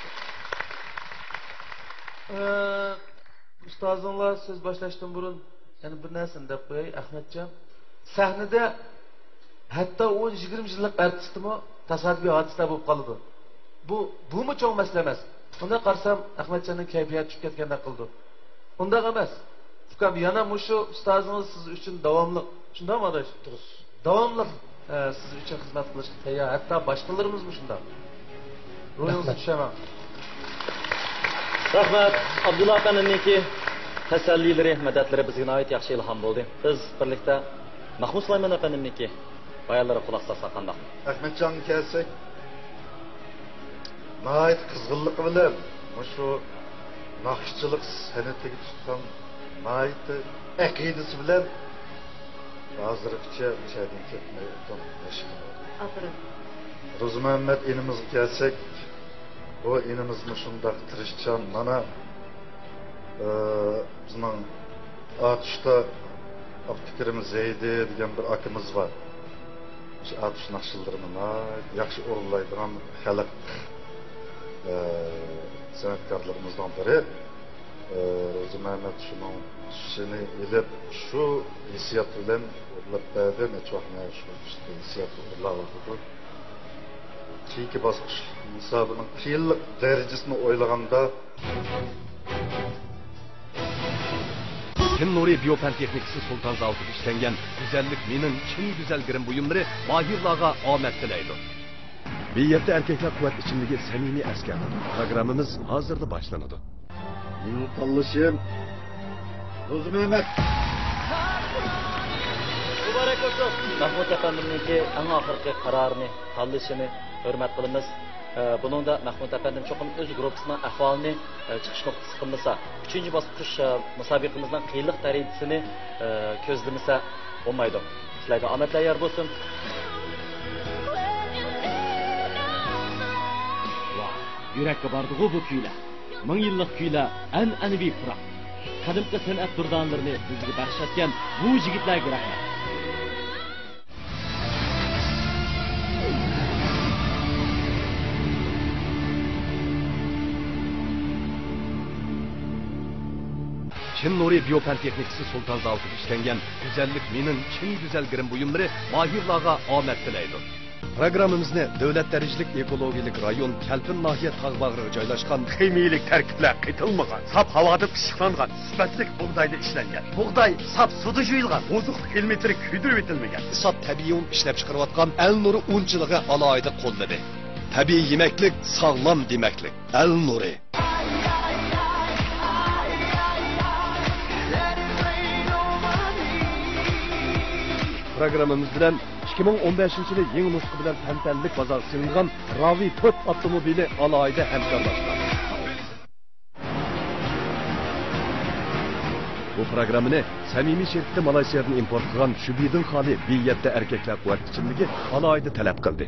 ئە، ئۇستازىڭلار سۆز باشلاشتىن بۇرۇن يەنە بىر نەرسىنى دەپ قوياي، ئەخمەتجان. سەھنىدە ھەتتا ئون يىگىرمە يىللىق ئارتىستمۇ تاسادىپىي ھادىسىلەر بولۇپ قالىدۇ. بۇ، بۇمۇ چوڭ مەسىلە ئەمەس. بۇنداق قارىسام، ئەخمەتجاننىڭ كەيپىياتى چۈشۈپ كەتكەندەك قىلىدۇ. ئۇنداق ئەمەس. ئۇكام، يەنە مۇشۇ ئۇستازىڭىز سىز ئۈچۈن داۋاملىق، شۇنداقمۇ ئاداش؟ دۇرۇس. داۋاملىق، ئە، سىز ئۈچۈن خىزمەت قىلىشقا تەييار. ھەتتا باشقىلىرىمىزمۇ شۇنداق. روھىڭىزنى رەھمەت. چۈشۈرمەڭ. رەھمەت. ئابدۇللا ئەپەندىمنىڭكى تەسەللىلىرى، مەدەتلىرى بىزگە ناھايىتى ياخشى ئىلھام بولدى. بىز بىرلىكتە مەھمۇد سۇلايمان ئەپەندىمنىڭكى بايانلىرىغا قۇلاق سالساق قانداق؟ ئەخمەتجانغا كەلسەك، ناھايىتى قىزغىنلىقى بىلەن مۇشۇ ناخشىچىلىق سەنئىتىگە تۇتقان ناھايىتى ئەقىدىسى بىلەن ھازىرغىچە مۇشەدىن كەتمەي ئوبدان مەشىق قىلىۋاتىدۇ. ئاپىرىن. روزىمۇھەممەت ئىنىمىزغا كەلسەك، بۇ ئىنىمىزمۇ شۇنداق تىرىشچان. مانا، ئى، بىزنىڭ ئاتۇشتا ئابدۇكېرىم زەيدى دېگەن بىر ئاكىمىز بار. شۇ ئاتۇش ناخشىلىرىنى ناھايىتى ياخشى ئورۇنلايدىغان خەلق، ئى، سەنئەتكارلىرىمىزنىڭ بىرى. ئى، روزىمۇھەممەت شۇنىڭ تۈسىنى ئېلىپ، شۇ ھېسسىيات بىلەن ئورۇنلاپ بەردى. نەچچە ۋاقىت مەن شۇ ھېسسىياتتا ئورۇنلاۋاتىدۇ. كېيىنكى باسقۇچ مۇسابىقىنىڭ قىيىنلىق دەرىجىسىنى ئويلىغاندا، چىن نۇرى بىيو پەن تېخنىكىسى سۇلتان زاۋۇتىدا ئىشلەنگەن گۈزەللىك مېنىڭ، چىن گۈزەل گىرىم بۇيۇملىرى ماھىرلارغا ئامەت تىلەيدۇ. بىر يەردە ئەركەكلەر قۇۋۋەت ئىچىملىكى سەمىمىي ئەسكەرتىدۇ. پروگراممىمىز ھازىرلا باشلىنىدۇ. مېنىڭ تاللىشىم روزىمەمەت. مۇبارەك بولسۇن! مەھمۇد ئەپەندىمنىڭكى ئەڭ ئاخىرقى قارارىنى، تاللىشىنى ھۆرمەت قىلىمىز. ئە، بۇنىڭدا مەھمۇد ئەپەندىم چوقۇم ئۆز گۇرۇپپىسىنىڭ ئەھۋالىنى، ئە، چىقىش نۇقتىسى قىلمىسا، ئۈچىنچى باسقۇچ، ئە، مۇسابىقىمىزنىڭ قىيىنلىق دەرىجىسىنى، ئە، كۆزلىمىسە بولمايدۇ. سىلەرگە ئامەتلەر يار بولسۇن. ۋاھ، يۈرەككە باردىغۇ بۇ كۈيلەر. مىڭ يىللىق كۈيلەر، ئەنئەنىۋى پۇراق. قەدىمكى سەنئەت دۇردانىلىرىنى بىزگە بەخش ئەتكەن بۇ يىگىتلەرگە رەھمەت. چىن نۇرى بىيو پەن تېخنىكىسى سۇلتان زاۋۇتىدا ئىشلەنگەن گۈزەللىك مېنىڭ، چىن گۈزەل گىرىم بۇيۇملىرى ماھىرلارغا ئامەت تىلەيدۇ. پروگراممىمىزنى دۆلەت دەرىجىلىك ئېكولوگىيەلىك رايون كەلپىن ناھىيە تاغ باغرىغا جايلاشقان، خىمىيىلىك تەركىبلەر قېتىلمىغان، ساپ ھاۋادا پىششىقلانغان سۈپەتلىك بۇغدايدا ئىشلەنگەن. بۇغداي ساپ سۇدا يۇيۇلغان، ئوزۇقلۇق ئېلېمېنتلىرى كۆيدۈرۈۋېتىلمىگەن. ساپ تەبىئىي ئۇن ئىشلەپچىقىرىۋاتقان ئەلنۇرى ئۇنچىلىقى ئالاھىدە قوللىدى. تەبىئىي يېمەكلىك، ساغلام دېمەكلىك. ئەلنۇرى. پروگراممىمىز بىلەن ئىككى مىڭ ئون بەشىنچى يىلى يېڭى نۇسخا بىلەن تەنتەنىلىك بازارغا سېلىنغان راۋى تۆت ئاپتوموبىلى ئالاھىدە ھەمكارلاشقان. بۇ پروگراممىنى سەمىمىي شىركىتى مالايسىيادىن ئىمپورت قىلغان شۈبھىدىن خالىي بى يەتتە ئەركەكلەر قۇۋۋەت ئىچىملىكى ئالاھىدە تەلەپ قىلدى.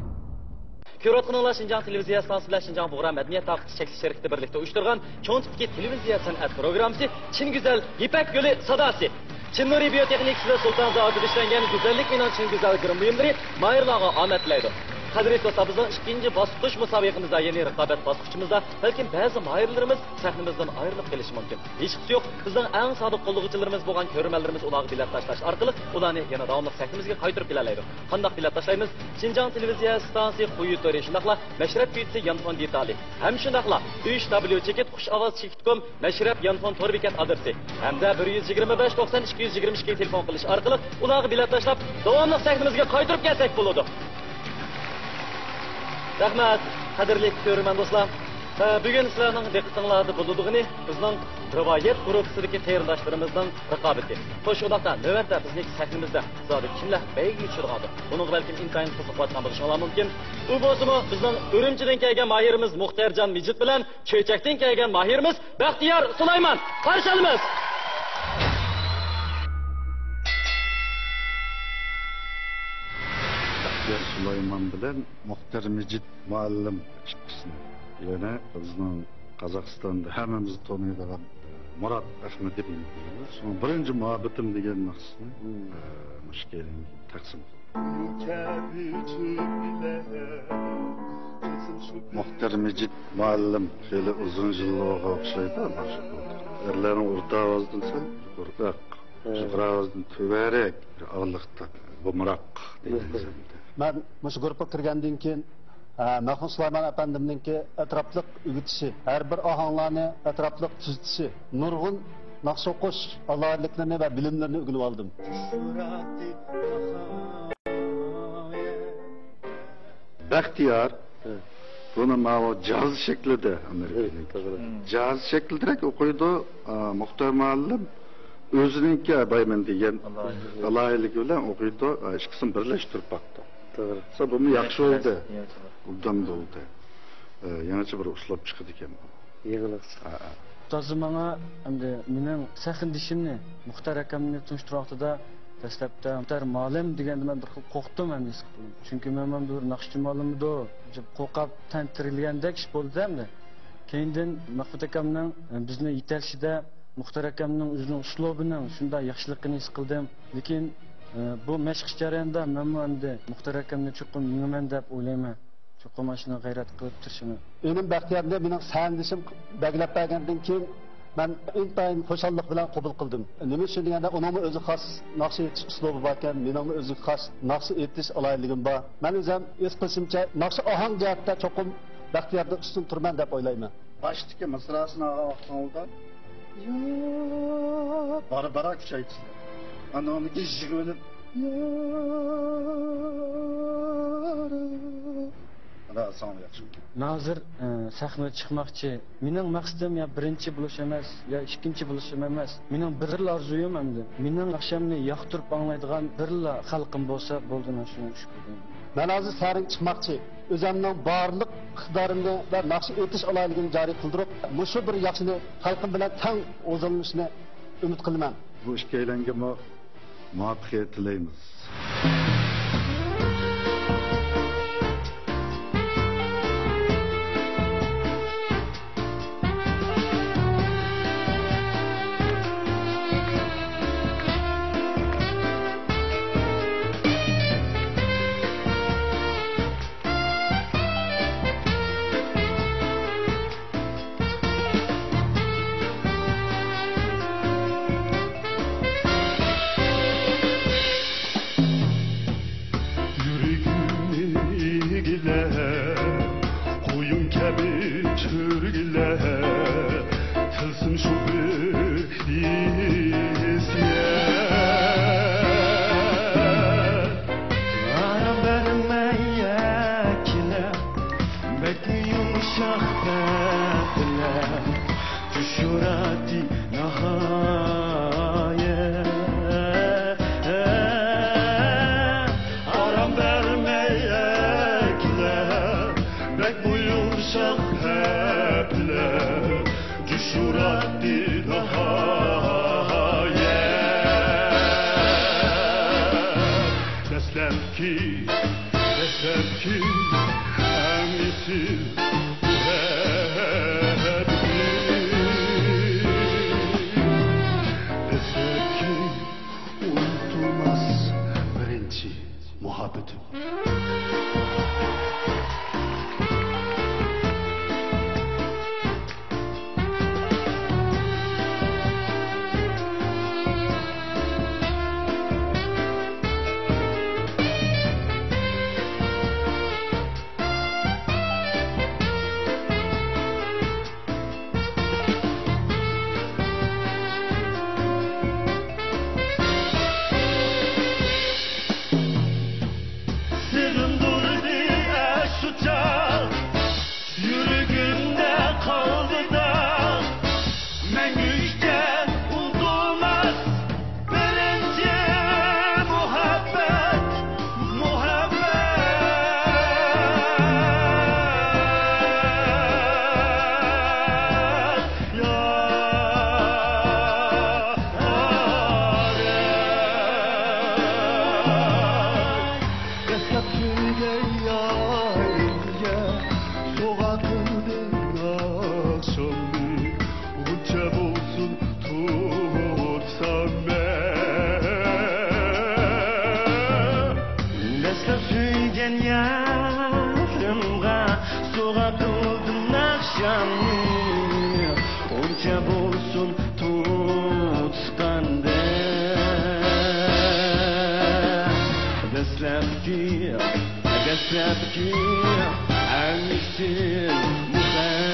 كۆرۈۋاتقىنىڭلار شىنجاڭ تېلېۋىزىيە ئىستانسىسى بىلەن شىنجاڭ بۇغرا مەدەنىيەت تارقىتىش چەكلىك شىركىتى بىرلىكتە ئۇيۇشتۇرغان چوڭ تىپتىكى تېلېۋىزىيە سەنئەت پروگراممىسى چىن گۈزەل يىپەك يولى ساداسى. چىن نۇرى بىيوتېخنىكىسى ۋە سۇلتان زاۋۇتىدا ئىشلەنگەن گۈزەللىك مېنىڭ چىن گۈزەل گىرىم بۇيۇملىرى ماھىرلارغا ئامەت تىلەيدۇ. قەدىرلىك دوستلار، بىزنىڭ ئىككىنچى باسقۇچ مۇسابىقىمىزدە، يەنى رىقابەت باسقۇچىمىزدا بەلكىم بەزى ماھىرلىرىمىز سەھنىمىزدىن ئايرىلىپ قېلىشى مۇمكىن. ھېچقىسى يوق، بىزنىڭ ئەڭ سادىق قوللىغۇچىلىرىمىز بولغان كۆرۈرمەنلىرىمىز ئۇلارغا بېلەت تاشلاش ئارقىلىق ئۇلارنى يەنە داۋاملىق سەھنىمىزگە قايتۇرۇپ كېلەلەيدۇ. قانداق بېلەت تاشلايمىز؟ شىنجاڭ تېلېۋىزىيە ئىستانسىسى قويۇ تورى، شۇنداقلا مەشرەپ كۈيتىسى يانفون دېتالى ھەم شۇنداقلا ئۈچ دابليۇ چېكىت قۇش ئاۋازى چېكىت كوم مەشرەپ يانفون تور بېكەت ئادرېسى ھەمدە بىر يۈز يىگىرمە بەش، توقسان، ئىككى يۈز يىگىرمە ئىككىگە تېلېفون قىلىش ئارقىلىق ئۇلارغا بېلەت تاشلاپ، داۋاملىق سەھنىمىزگە قايتۇرۇپ كەلسەك بولىدۇ. رەھمەت، قەدىرلىك كۆرۈرمەن دوستلار. ئە، بۈگۈن سىلەرنىڭ دىققىتىڭلاردا بولىدىغىنى بىزنىڭ رىۋايەت گۇرۇپپىسىدىكى قېرىنداشلىرىمىزنىڭ رىقابىتى. خوش، ئۇنداقتا نۆۋەتتە بىزنىڭ سەھنىمىزدە زادى كىملەر بەيگىگە چۈشىدىغاندۇ؟ بۇنىڭغا بەلكىم ئىنتايىن قىزىقىۋاتقان بولۇشۇڭلار مۇمكىن. ئۇ بولسىمۇ بىزنىڭ ئۈرۈمچىدىن كەلگەن ماھىرىمىز مۇختەرجان مىجىت بىلەن چۆچەكتىن كەلگەن ماھىرىمىز بەختىيار سۇلايمان. قارشى ئالىمىز. بەختىيار سۇلايمان بىلەن مۇختەر مىجىت مۇئەللىم ئىككىسىنى. يەنە بىزنىڭ قازاقىستاندا ھەممىمىز تونۇيدىغان مۇرات ئەخمىدىن. شۇڭا بىرىنچى مۇھەببىتىم دېگەن ناخشىسىنى، مم، ئە، مۇشۇ كەينىگە تەقسىم قىلدۇق. مۇختەر مىجىت مۇئەللىم خېلى ئۇزۇن يىللارغا ئوخشايدۇ، مانا شۇ ئەرلەرنىڭ ئورتا ئاۋازىدىن سەل يۇقىرىراق، ھە، يۇقىرى ئاۋازدىن تۆۋەنرەك بىر ئارىلىقتا، بۇمراق دېگەن. مەن مۇشۇ گۇرۇپپىغا كىرگەندىن كېيىن، ھە، مەرھۇم سۇلايمان ئەپەندىمنىڭكى ئەتراپلىق ئۆگىتىشى، ھەر بىر ئاھاڭلارنى ئەتراپلىق تۈزىتىشى، نۇرغۇن ناخشا ئوقۇش ئالاھىدىلىكلىرىنى ۋە بىلىملىرىنى ئۆگىنىۋالدىم. بەختىيار، ھە، بۇنى ماۋۇ جاز شەكلىدە، ئامېرىكىنىڭكى، ھە، توغرا، جاز شەكلىدىرەك ئوقۇيدۇ. ئا، مۇختەر مۇئەللىم ئۆزىنىڭكى بايمەن دېگەن ئالاھىدىلىكى، ئالاھىدىلىكى بىلەن ئوقۇيدۇ. ئا، ئىككىسىنى بىرلەشتۈرۈپ باقتۇق. توغرا. بۇمۇ ياخشى بولدى. ياخشى، ياخشى. ئوبدان بولدى. ئە، يېڭىچە بىر ئۇسلۇب چىقىدىكەن بۇ. يېڭىلىق چىقتى. ھە، ھە. تازا ماڭا ئەمدى مېنىڭ سەھنىدىشىمنى مۇختەر ئاكامنى تونۇشتۇرغان ۋاقتىدا دەسلەپتە مۇختەر مۇئەللىم دېگەندە مەن بىر خىل قورقتۇم ئەمدى ھېس قىلدىم. چۈنكى مەن، مەن بىر ناخشىچى مۇئەللىمىدۇ دەپ قورقۇپ تەنتىرىلگەندەك ئىش بولدى ئەمدى. كېيىندىن مەخمۇت ئاكامنىڭ، ئە، بىزنى يېتەكلىشىدە مۇختەر ئاكامنىڭ ئۆزىنىڭ ئۇسلۇبىنىڭ شۇنداق ياخشىلىقىنى ھېس قىلدىم. لېكىن، ئە، بۇ مەشىق جەريانىدا مەنمۇ ئەمدى مۇختەر ئاكامنى چوقۇم يېڭىمەن دەپ ئويلايمەن. چوقۇم ئاشۇنى غەيرەت قىلىپ تىرىشىمەن. ئىنىم بەختىيارنى مېنىڭ سەھنىدىشىم بەلگىلەپ بەرگەندىن كېيىن، مەن ئىنتايىن خۇشاللىق بىلەن قوبۇل قىلدىم. نېمە ئۈچۈن دېگەندە، ئۇنىڭمۇ ئۆزىگە خاس ناخشا ئېيتىش ئۇسلۇبى باركەن، مېنىڭمۇ ئۆزۈمگە خاس ناخشا ئېيتىش ئالاھىدىلىكىم بار. مەن ئۆزۈم ھېس قىلىشىمچە، ناخشا ئاھاڭ جەھەتتە چوقۇم بەختىياردىن ئۈستۈن تۇرىمەن دەپ ئويلايمەن. باشتىكى مىسراسىنى ئاڭلاۋاتقاندا، يا، بارا-بارا كۈچەيتىسىلەر. ئاندىن ئۇنى ئىجىگە ئېلىپ، يا، ئانا ساڭا ياخشى. مەن ھازىر، ئە، سەھنىگە چىقماقچى. مېنىڭ مەقسىتىم يا بىرىنچى بولۇش ئەمەس، يا ئىككىنچى بولۇشۇم ئەمەس. مېنىڭ بىرلا ئارزۇيۇم ئەمدى، مېنىڭ ناخشامنى ياقتۇرۇپ ئاڭلايدىغان بىرلا خەلقىم بولسا بولدى، مەن شۇنىڭغا شۈكۈر دەيمەن. مەن ھازىر سەھنىگە چىقماقچى. ئۆزۈمنىڭ بارلىق ئىقتىدارىمنى ۋە ناخشا ئېيتىش ئالاھىدىلىكىمنى جارى قىلدۇرۇپ، مۇشۇ بىر ياخشىنى خەلقىم بىلەن تەڭ غوزالىنىشنى ئۈمىد قىلىمەن. بۇ ئىككىيلەنگىمۇ مۇۋەپپەقىيەت تىلەيمىز. ئۇنچە بولسۇن تۇتقاندەك. دەسلەپكى، دەسلەپكى ئەڭ ئېسىل مۇھەببىتىم،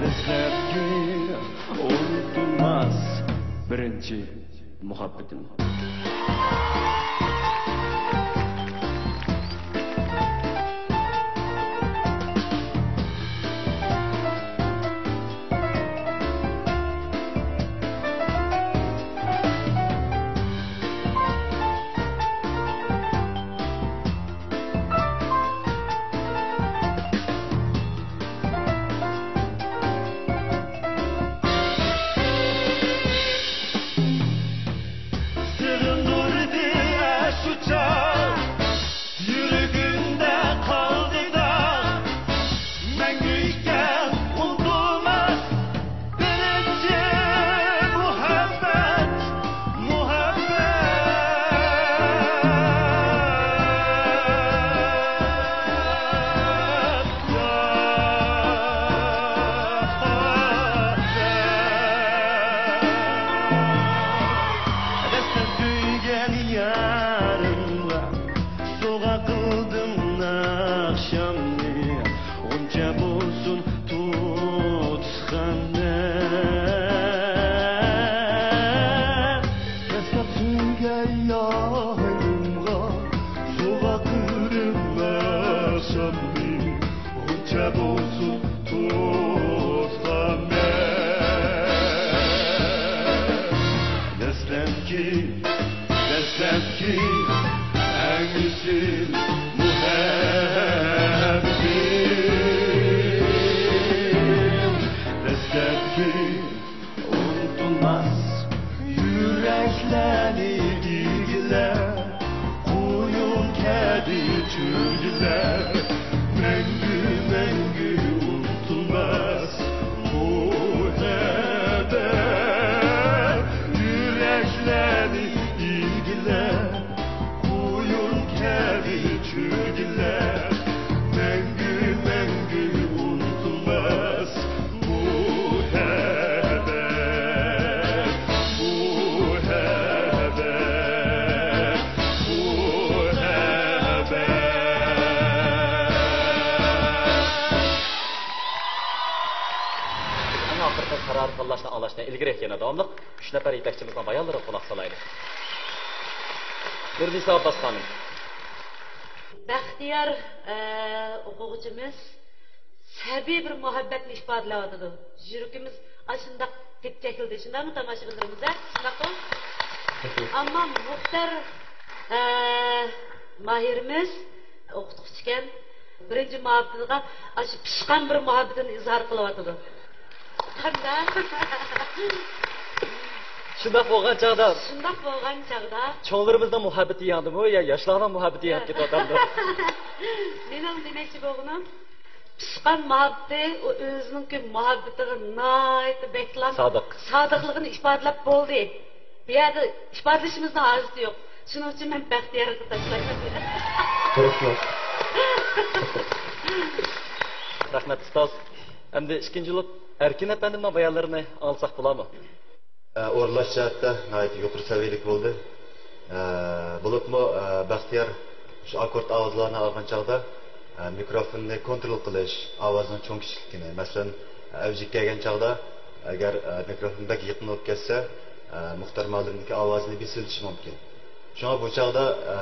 دەسلەپكى ئۇنتۇلماس بىرىنچى مۇھەببىتىم. سېغىندۇردى ئاشۇ چاغ، يۈرىكىمدە قالدى داغ، مەڭگۈگە ئۇنتۇلماس بىرىنچى مۇھەببەت، مۇھەببەت. دەسلەپ سۆيگەن يارىمغا سوۋغا قىلدىم ناخشامنى، غۇنچە بولسۇن تۇتۇشقاندەك. دەسلەپ سۆيگەن يارىمغا سوۋغا قىلدىم ناخشامنى، غۇنچە بولسۇن تۇتقاندەك. دەسلەپكى، دەسلەپكى ئەڭ ئېسىل مۇھەببىتىم، دەسلەپكى ئۇنتۇلماس يۈرەكلەرنى ئىگىلەپ، قۇيۇن كەبى چۆگىلەپ، مەڭگۈ، مەڭگۈ ئۇنتۇلماس مۇھەببەت. يۈرەكلەرنى ئىگىلەپ، قۇيۇن كەبى چۆگىلەپ، مەڭگۈ، مەڭگۈ ئۇنتۇلماس مۇھەببەت، مۇھەببەت، مۇھەببەت. ئەڭ ئاخىرقى قارار تاللاشنى ئاڭلاشتىن ئىلگىرى يەنە داۋاملىق ئۈچ نەپەر يېتەكچىمىزنىڭ بايانلىرىغا قۇلاق سالايلى. نۇرنىسا ئابباس خانىم. بەختىيار، ئە، ئوقۇغۇچىمىز سەبىي بىر مۇھەببەتنى ئىپادىلەۋاتىدۇ. يۈرىكىمىز ئاشۇنداق تېپچەكلىدى. شۇنداقمۇ تاماشىبىنلىرىمىز، ھە؟ شۇنداقمۇ؟ ئەمما مۇختەر، ئە، ماھىرىمىز ئوقۇتقۇچىكەن. بىرىنچى مۇھەببىتىغا ئاشۇ پىشقان بىر مۇھەببىتىنى ئىزھار قىلىۋاتىدۇ. قانداق؟ شۇنداق بولغان چاغدا، شۇنداق بولغان چاغدا چوڭلىرىمىزنىڭ مۇھەببىتى ياندىمۇ يا ياشلارنىڭ مۇھەببىتى يانىپ كېتىۋاتامدۇ؟ مېنىڭ دېمەكچى بولغىنىم، پىشقان مۇھەببىتى، ئۇ ئۆزىنىڭكى مۇھەببىتىگە ناھايىتى بەكلا سادىق، سادىقلىقىنى ئىپادىلەپ بولدى. بۇ يەردە ئىپادىلىشىمىزنىڭ ھاجىتى يوق. شۇنىڭ ئۈچۈن مەن بەختىيارغا تاشلايمەن. تۇرۇقلۇق. رەھمەت، ئۇستاز. ئەمدى ئىككىنچى بولۇپ ئەركىن ئەپەندىمنىڭ بايانلىرىنى ئاڭلىساق بولارمۇ؟ ئە، ئورۇنلاش جەھەتتە ناھايىتى يۇقىرى سەۋىيەلىك بولدى. ئە، بولۇپمۇ، ئە، بەختىيار شۇ ئاككورد ئاۋازلارنى ئالغان چاغدا، ئە، مىكروفوننى كونترول قىلىش، ئاۋازنىڭ چوڭ كىچىكلىكىنى، مەسىلەن، ئەۋجىگە كەلگەن چاغدا ئەگەر، ئە، مىكروفون بەك يېقىن بولۇپ كەتسە، ئە، مۇختەر مۇئەللىمنىڭكى ئاۋازىنى بېسىۋېتىشى مۇمكىن. شۇڭا بۇ چاغدا، ئە،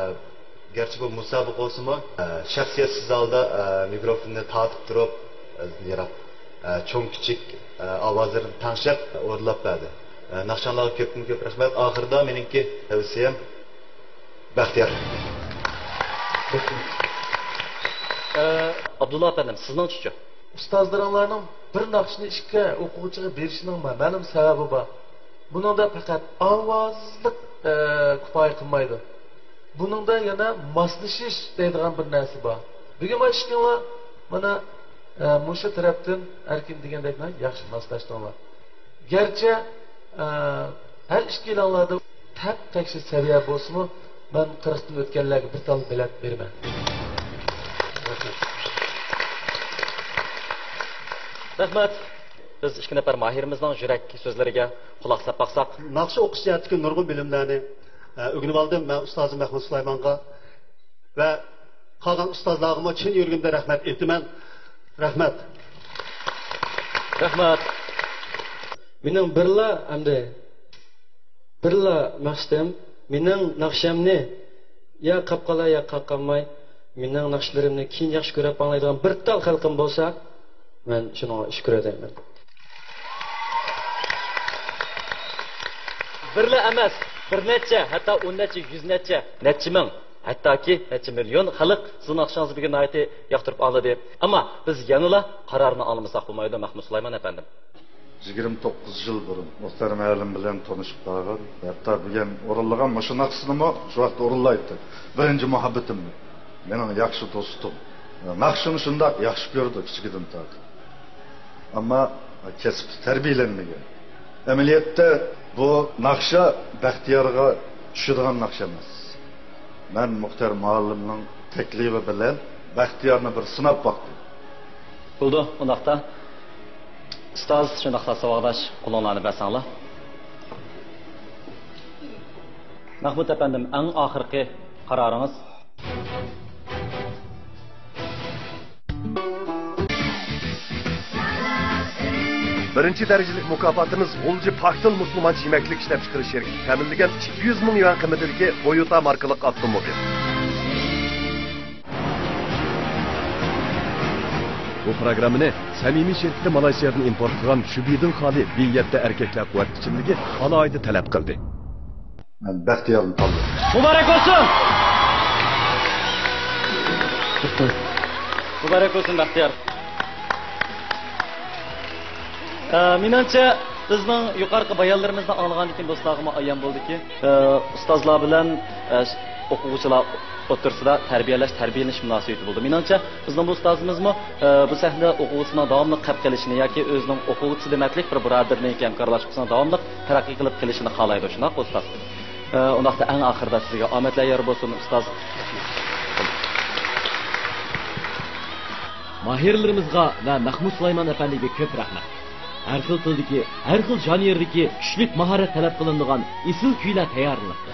گەرچە بۇ مۇسابىقە بولسىمۇ، ئە، شەخسىيەتسىز ھالدا، ئە، مىكروفوننى تارتىپ تۇرۇپ، ئۆزىنى يىراق، ئە، چوڭ كىچىك، ئە، ئاۋازلىرىنى تەڭشەپ ئورۇنلاپ بەردى. ئە، ناخشاڭلارغا كۆپتىن كۆپ رەھمەت. ئاخىرىدا مېنىڭكى تەۋسىيەم بەختىيار. ئە، ئابدۇللا ئەپەندىم، سىزنىڭچىچۇ؟ ئۇستازلىرىڭلارنىڭ بىر ناخشىنى ئىككى ئوقۇغۇچىغا بېرىشىنىڭ مە-، مەلۇم سەۋەبى بار. بۇنىڭدا پەقەت ئاۋازلىق، ئە، كۇپايە قىلمايدۇ. بۇنىڭدا يەنە ماسلىشىش دەيدىغان بىر نەرسە بار. بۈگۈن مانا ئىككىڭلار مانا، ئە، مۇشۇ تەرەپتىن ئەركىن دېگەندەكلا ياخشى ماسلاشتىڭلار. گەرچە، ئە، ھەر ئىككىلەڭلاردا تەپ تەكشى سەۋىيە بولسىمۇ، مەن قىرىقتىن ئۆتكەنلەرگە بىر تال بېلەت بېرىمەن. رەھمەت. بىز ئىككى نەپەر ماھىرىمىزنىڭ يۈرەك سۆزلىرىگە قۇلاق سەپ باقساق. ناخشا ئوقۇش جەھەتتىكى نۇرغۇن بىلىملەرنى، ئە، ئۆگىنىۋالدىم. مەن ئۇستازىم مەھمۇت سۇلايمانغا ۋە قالغان ئۇستازلارغىمۇ چىن يۈرىكىمدىن رەھمەت ئېيتىمەن. رەھمەت. رەھمەت. مېنىڭ بىرلا ئەمدى بىرلا مەقسىتىم، مېنىڭ ناخشامنى يا قاپقالا يا قاققانماي، مېنىڭ ناخشىلىرىمنى كېيىن ياخشى كۆرۈپ ئاڭلايدىغان بىر تال خەلقىم بولسا، مەن شۇنىڭغا شۈكۈر ئەدەيمەن. بىرلا ئەمەس، بىر نەچچە، ھەتتا ئون نەچچە، يۈز نەچچە، نەچچە مىڭ، ھەتتاكى نەچچە مىليون خەلق سىزنىڭ ناخشىڭىزنى بۈگۈن ناھايىتى ياقتۇرۇپ ئاڭلىدى. ئەمما بىز يەنىلا قارارنى ئاڭلىمىساق بولمايدۇ، مەھمۇت سۇلايمان ئەپەندىم. يىگىرمە توققۇز يىل بۇرۇن مۇختەر مۇئەللىم بىلەن تونۇشۇپ قالغان، ھەتتا بۈگۈن ئورۇنلىغان مۇشۇ ناخشىسىنىمۇ شۇ ۋاقىتتا ئورۇنلايتتى. بىرىنچى مۇھەببىتىمنى، مېنىڭ ياخشى دوستۇم. ناخشىنى شۇنداق ياخشى كۆرىدۇ كىچىكىدىن تارتىپ. ئەمما كەسىپتە تەربىيەلەنمىگەن. ئەمەلىيەتتە بۇ ناخشا بەختىيارغا چۈشىدىغان ناخشا ئەمەس. مەن مۇختەر مۇئەللىمنىڭ تەكلىپى بىلەن بەختىيارنى بىر سىناپ باقتىم. بولىدۇ، ئۇنداقتا. ئۇستاز، شۇنداقلا ساۋاقداش، قولۇڭلارنى بەرسەڭلار. مەھمۇت ئەپەندىم، ئەڭ ئاخىرقى قارارىڭىز. بىرىنچى دەرىجىلىك مۇكاپاتىمىز غۇلجا پاكتىل مۇسۇلمانچە يېمەكلىك ئىشلەپچىقىرىش شىركىتى تەمىنلىگەن ئىككى يۈز مىڭ يۈەن قىممىتىدىكى تويوتا ماركىلىق ئاپتوموبىل. بۇ پروگراممىنى سەمىمىي شىركىتى مالايسىيادىن ئىمپورت قىلغان شۈبىدىن خالىي بى يەتتە ئەركەكلەر قۇۋۋەت ئىچىملىكى ئالاھىدە تەلەپ قىلدى. مەن بەختىيارنى تاللىدىم. مۇبارەك بولسۇن! مۇبارەك بولسۇن، بەختىيار. ئە، مېنىڭچە، بىزنىڭ يۇقىرىقى بايانلىرىمىزنى ئاڭلىغاندىن كېيىن دوستلارغىمۇ ئايان بولدىكى، ئە، ئۇستازلار بىلەن، ئە، ئوقۇغۇچىلار ئوتتۇرىسىدا تەربىيەلەش، تەربىيەلىنىش مۇناسىۋىتى بولىدۇ. مېنىڭچە، بىزنىڭ بۇ ئۇستازىمىزمۇ، ئە، بۇ سەھنىدە ئوقۇغۇچىسىنىڭ داۋاملىق قەپ قېلىشىنى ياكى ئۆزىنىڭ ئوقۇغۇچىسى دېمەكلىك بىر بۇرادىرىنى ياكى ھەمكارلاشقۇسىنىڭ داۋاملىق تەرەققىي قىلىپ قېلىشىنى خالايدۇ، شۇنداققۇ ئۇستاز؟ ئە، ئۇنداقتا ئەڭ ئاخىرىدا سىزگە ئامەتلەر يار بولسۇن، ئۇستاز. ماھىرلىرىمىزغا ۋە مەخمۇت سۇلايمان ئەپەندىگە كۆپ رەھمەت. ھەر خىل تىلدىكى، ھەر خىل ژانىردىكى كۈچلۈك ماھارەت تەلەپ قىلىنىدىغان ئېسىل كۈيلەر تەييارلىنىپتۇ.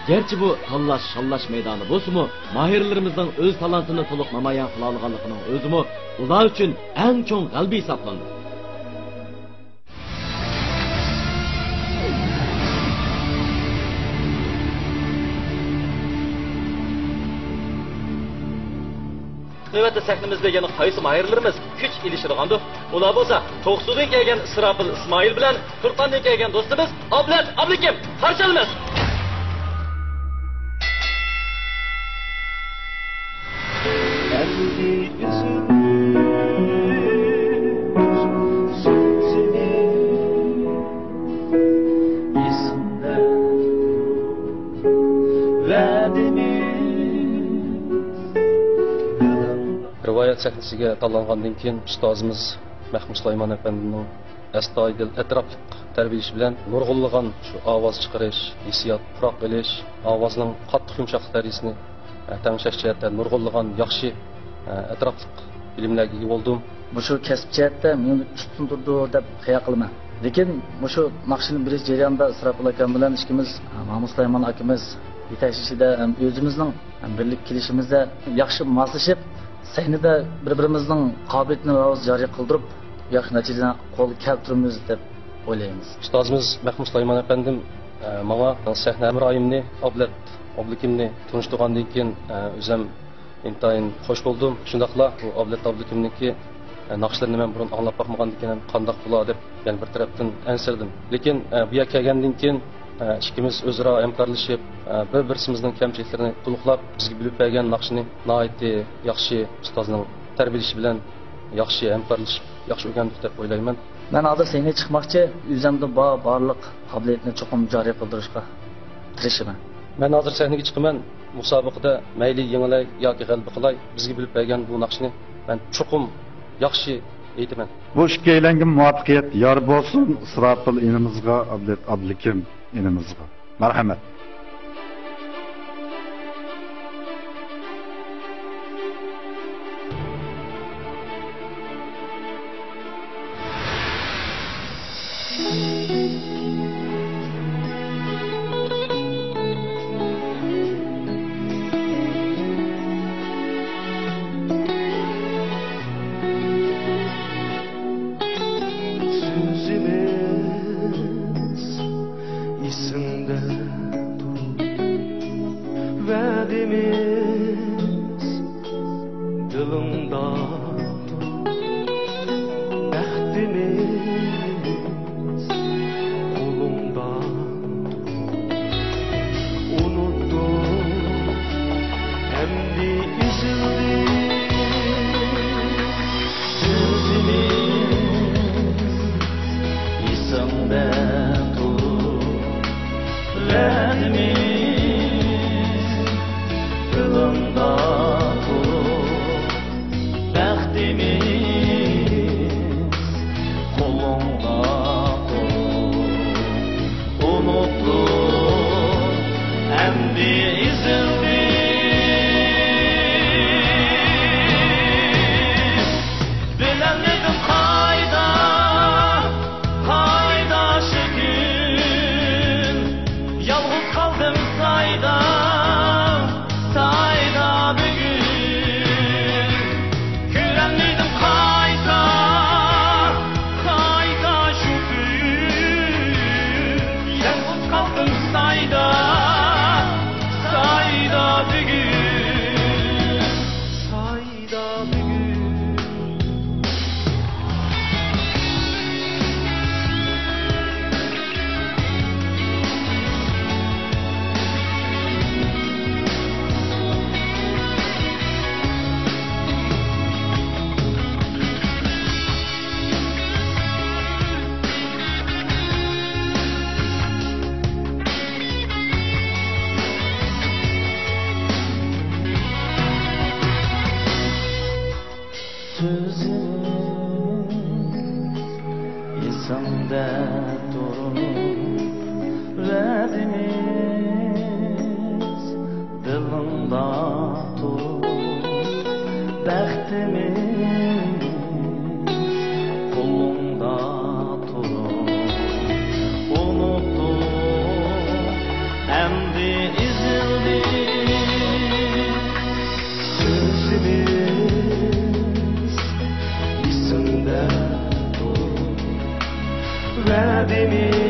گەرچە بۇ تاللاش، شاللاش مەيدانى بولسىمۇ، ماھىرلىرىمىزنىڭ ئۆز تالانتىنى تولۇق نامايان قىلالىغانلىقىنىڭ ئۆزىمۇ ئۇلار ئۈچۈن ئەڭ چوڭ غەلىبە ھېسابلىنىدۇ. نۆۋەتتە سەھنىمىزدە يەنە قايسى ماھىرلىرىمىز كۈچ ئېلىشىدىغاندۇ؟ ئۇلار بولسا توقسۇدىن كەلگەن ئىسراپىل ئىسمائىل بىلەن تۇرپاندىن كەلگەن دوستىمىز ئابلەت ئابلىكىم. قارشى ئالىمىز! رىۋايەت سەھنىسىگە تاللانغاندىن كېيىن، ئۇستازىمىز مەخمۇت سۇلايمان ئەپەندىنىڭ ئەستايىدىل، ئەتراپلىق تەربىيەلىشى بىلەن نۇرغۇنلىغان شۇ ئاۋاز چىقىرىش، ھېسسىيات پۇراق ئېلىش، ئاۋازنىڭ قاتتىق يۇمشاقلىق دەرىجىسىنى، ئە، تەڭشەش جەھەتتە نۇرغۇنلىغان ياخشى، ئە، ئەتراپلىق بىلىملەرگە ئىگە بولدۇم. مۇشۇ كەسىپ جەھەتتە مېنى ئۈستۈن تۇرىدۇ دەپ خىيال قىلىمەن. لېكىن مۇشۇ ناخشىنى بېرىش جەريانىدا ئىسراپىل ئاكام بىلەن ئىككىمىز، ئە، مەخمۇت سۇلايمان ئاكىمىز يېتەكچىلىكىدە ھەم ئۆزىمىزنىڭ ھەم بىرلىككە كېلىشىمىزدە ياخشى ماسلىشىپ، سەھنىدە بىر-بىرىمىزنىڭ قابىلىيىتىنى راۋاج جارى قىلدۇرۇپ، ياخشى نەتىجىلەرنى قولغا كەلتۈرىمىز دەپ ئويلايمىز. ئۇستازىمىز مەخمۇت سۇلايمان ئەپەندىم، ئە، ماڭا سەھنە ھەمراھىمنى، ئابلەت ئابلىكىمنى تونۇشتۇرغاندىن كېيىن، ئە، ئۆزۈم ئىنتايىن خوش بولدۇم. شۇنداقلا بۇ ئابلەت ئابلىكىمنىڭكى، ئە، ناخشىلىرىنى مەن بۇرۇن ئاڭلاپ باقمىغاندىكىن، قانداق بولا دەپ يەنە بىر تەرەپتىن ئەنسىرىدىم. لېكىن، ئە، بۇ يەرگە كەلگەندىن كېيىن، ئە، ئىككىمىز ئۆزئارا ھەمكارلىشىپ، ئە، بىر-بىرسىمىزنىڭ كەمچىلىكلىرىنى تولۇقلاپ، بىزگە بىلىپ بەرگەن ناخشىنى ناھايىتى ياخشى ئۇستازنىڭ تەربىيەلىشى بىلەن ياخشى ھەمكارلىشىپ، ياخشى ئۆگەندۇق دەپ ئويلايمەن. مەن ھازىر سەھنىگە چىقماقچى، ئۆزۈمدە بار، بارلىق قابىلىيەتنى چوقۇم جارى قىلدۇرۇشقا تىرىشىمەن. مەن ھازىر سەھنىگە چىقىمەن، مۇسابىقىدە مەيلى يېڭىلاي ياكى غەلىبە قىلاي، بىزگە بىلىپ بەرگەن بۇ ناخشىنى مەن چوقۇم ياخشى ئېيتىمەن. بۇ ئىككىيلەنگە مۇۋەپپەقىيەت يار بولسۇن، ئىسراپىل ئىنىمىزغا، ئابلەت ئابلىكىم ئىنىمىزغا. مەرھەمەت. دىلىڭدا بەختىمىز قولۇڭدا. ئۇنۇتتۇق ئەمدى ئېزىلدى. سۆزىمىز ئېسىڭدە تۇرۇپ، ۋەدىمىز دىلىڭدا تۇرۇپ، بەختىمىز قولۇڭدا تۇرۇپ، ئۇنۇتۇپ ئەمدى ئېزىلدى. بىلەلمىدىم قايدا، قايدا شۇ كۈن، يالغۇز قالدىم سايدا، سايدا بۈگۈن. كۆرەلمىدىم قايتا، قايتا شۇ كۈن، يالغۇز قالدىم سايدا، سايدا بۈگۈن، سايدا بۈگۈن. سۆزىمىز ئېسىڭدە تۇرۇپ، ۋەدىمىز دىلىڭدا تۇرۇپ، بەختىمىز قولۇڭدا تۇرۇپ، ئۇنۇتۇپ ئەمدى ئېزىلدى. سۆزىمىز ئېسىڭدە تۇرۇپ، ۋەدىمىز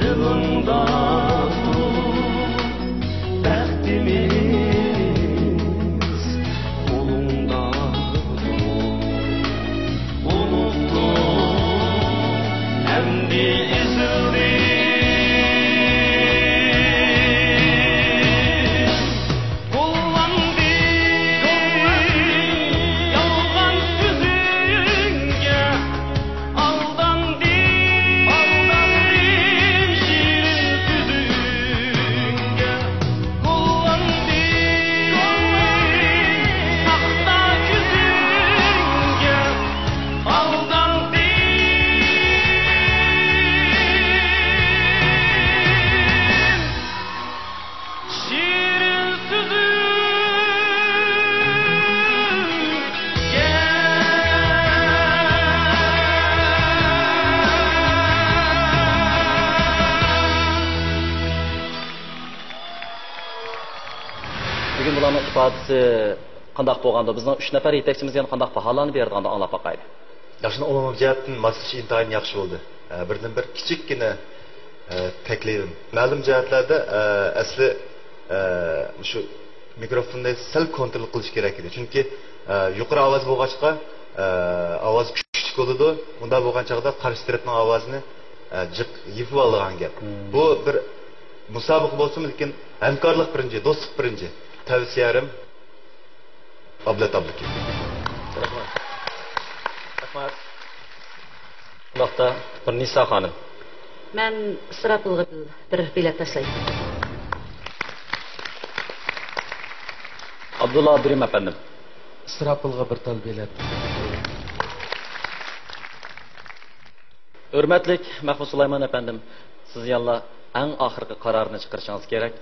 دىلىڭدا تۇرۇپ، بەختىمىز قولۇڭدا تۇرۇپ، ئۇنۇتۇپ ئەمدى ئېزىلدى. قوللاندى يالغان سۆزۈڭگە، ئالداندى، ئالداندى شېرىن سۆزۈڭگە. قوللاندى ساختا كۆزۈڭگە، ئالداندى شېرىن سۆزۈڭگە. بۈگۈن بۇلارنىڭ ئىپادىسى قانداق بولغاندۇ؟ بىزنىڭ ئۈچ نەپەر يېتەكچىمىز يەنە قانداق باھالارنى بېرىدىغاندۇ، ئاڭلاپ باقايلى. ياخشىنىڭ ئومۇمىي جەھەتتىن ماسلىشىشى ئىنتايىن ياخشى بولدى. ئە، بىردىن بىر كىچىككىنە، ئە، تەكلىپىم. مەلۇم جەھەتلەردە، ئە، ئەسلى، ئە، مۇشۇ مىكروفوننى سەل كونترول قىلىش كېرەك ئىدى. چۈنكى، ئە، يۇقىرى ئاۋاز بولغاچقا، ئە، ئاۋاز كۈچلۈك بولىدۇ. ئۇنداق بولغان چاغدا قارشى تەرەپنىڭ ئاۋازىنى، ئە، جىق يېپىۋالىدىغان گەپ. مم. بۇ بىر مۇسابىقە بولسىمۇ، لېكىن ھەمكارلىق بىرىنچى، دوستلۇق بىرىنچى. تەۋسىيەم ئابلەت ئابلىكىم. رەھمەت. رەھمەت. بۇنداقتا بىر نىسا خانىم. مەن ئىسراپىلغا بىر، بىر بېلەت تاشلاي. ئابدۇللا ئابدۇرېھىم ئەپەندىم. ئىسراپىلغا بىر تال بېلەت. ھۆرمەتلىك مەخمۇت سۇلايمان ئەپەندىم، سىز يەنىلا ئەڭ ئاخىرقى قارارنى چىقىرىشىڭىز كېرەك.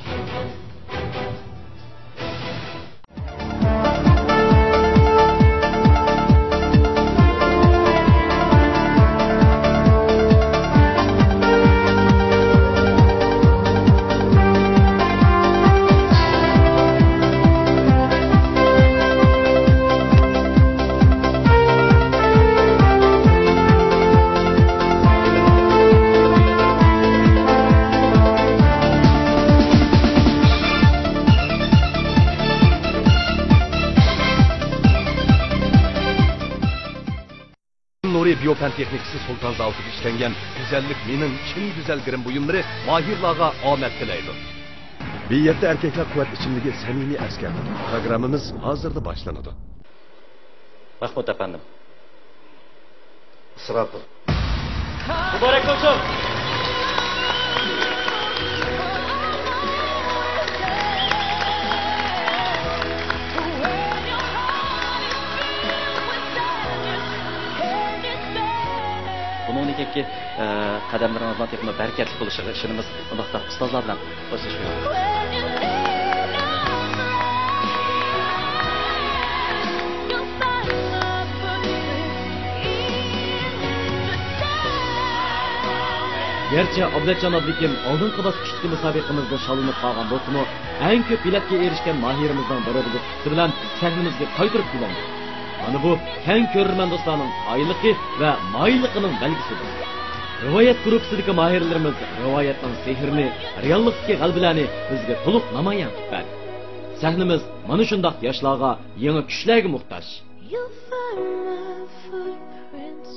نۇرى بىيو پەن تېخنىكىسى سۇلتان زاۋۇتىدا ئىشلەنگەن گۈزەللىك مېنىڭ چىن گۈزەل گىرىم بۇيۇملىرى ماھىرلارغا ئامەت تىلەيدۇ. بى يەتتە ئەركەكلەر قۇۋۋەت ئىچىملىكى سەمىمىي ئەسكەرتىدۇ. پروگراممىمىز ھازىرلا باشلىنىدۇ. مەھمۇد ئەپەندىم. ئىسراپىل. مۇبارەك بولسۇن! بۇنىڭدىن كېيىنكى، ئە، قەدەملىرىڭىزنىڭ تېخىمۇ بەرىكەتلىك بولۇشىغا ئىشىنىمىز. ئۇنداقتا ئۇستازلار بىلەن خوشلىشىپ بېرىڭ. گەرچە ئابلەتجان ئابلىكىم ئالدىنقى باسقۇچتىكى مۇسابىقىمىزدە شاللىنىپ قالغان بولسىمۇ، ئەڭ كۆپ بېلەتكە ئېرىشكەن ماھىرىمىزنىڭ بىرى بولۇپ چىقىشى بىلەن سەھنىمىزگە قايتۇرۇپ يۈزلەندى. مانا بۇ كەڭ كۆرۈرمەن دوستلارنىڭ قايىللىقى ۋە مايىللىقىنىڭ بەلگىسىدۇر. رىۋايەت گۇرۇپپىسىدىكى ماھىرلىرىمىز رىۋايەتنىڭ سېھرىنى، رېئاللىقتىكى غەلىبىلەرنى بىزگە تولۇق نامايان قىلىپ بەردى. سەھنىمىز مانا شۇنداق ياشلارغا، يېڭى كۈچلەرگە موھتاج. You'll find my footprints.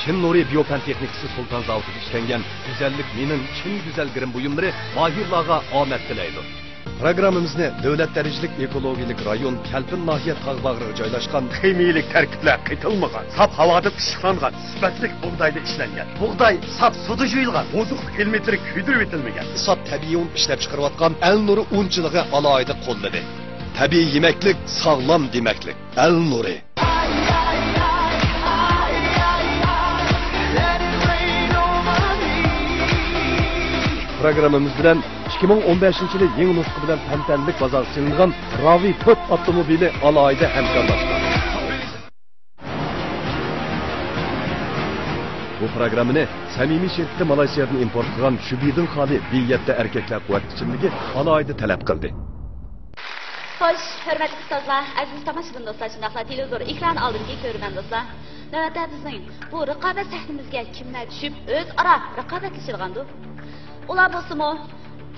چىن نۇرى بىيو پەن تېخنىكىسى سۇلتان زاۋۇتىدا ئىشلەنگەن گۈزەللىك مېنىڭ چىن گۈزەل گىرىم بۇيۇملىرى ماھىرلارغا ئامەت تىلەيدۇ. پروگراممىمىزنى دۆلەت دەرىجىلىك ئېكولوگىيەلىك رايون كەلپىن ناھىيە تاغ باغرىغا جايلاشقان خىمىيىلىك تەركىبلەر قېتىلمىغان، ساپ ھاۋادا پىششىقلانغان سۈپەتلىك بۇغدايدا ئىشلەنگەن. بۇغداي ساپ سۇدا جۇيۇلغان، ئوزۇق كىلومېتىرى كۆيدۈرۈۋېتىلمىگەن. ساپ تەبىئىي ئۇن ئىشلەپچىقىرىۋاتقان ئەلنۇرى ئۇنچىلىقى ئالاھىدە قوللىدى. تەبىئىي يېمەكلىك، ساغلام دېمەكلىك. ئەلنۇرى. پروگراممىمىز بىلەن ئىككى مىڭ ئون بەشىنچى يىلى يېڭى نۇسخا بىلەن تەنتەنىلىك بازارغا سېلىنغان راۋى تۆت ئاپتوموبىلى ئالاھىدە ھەمكارلاشقان. بۇ پروگراممىنى سەمىمىي شىركىتى مالايسىيادىن ئىمپورت قىلغان شۈبىدىن خالىي بى يەتتە ئەركەكلەر قۇۋۋەت ئىچىملىكى ئالاھىدە تەلەپ قىلدى. خوش، ھۆرمەتلىك ئۇستازلار، ئەزىز تاماشىبىن دوستلار، شۇنداقلا تېلېۋىزور ئېكرانى ئالدىدىكى كۆرۈرمەن دوستلار. نۆۋەتتە بىزنىڭ بۇ رىقابەت سەھنىمىزگە كىملەر چۈشۈپ، ئۆزئارا رىقابەتلىشىدىغاندۇ؟ ئۇلار بولسىمۇ،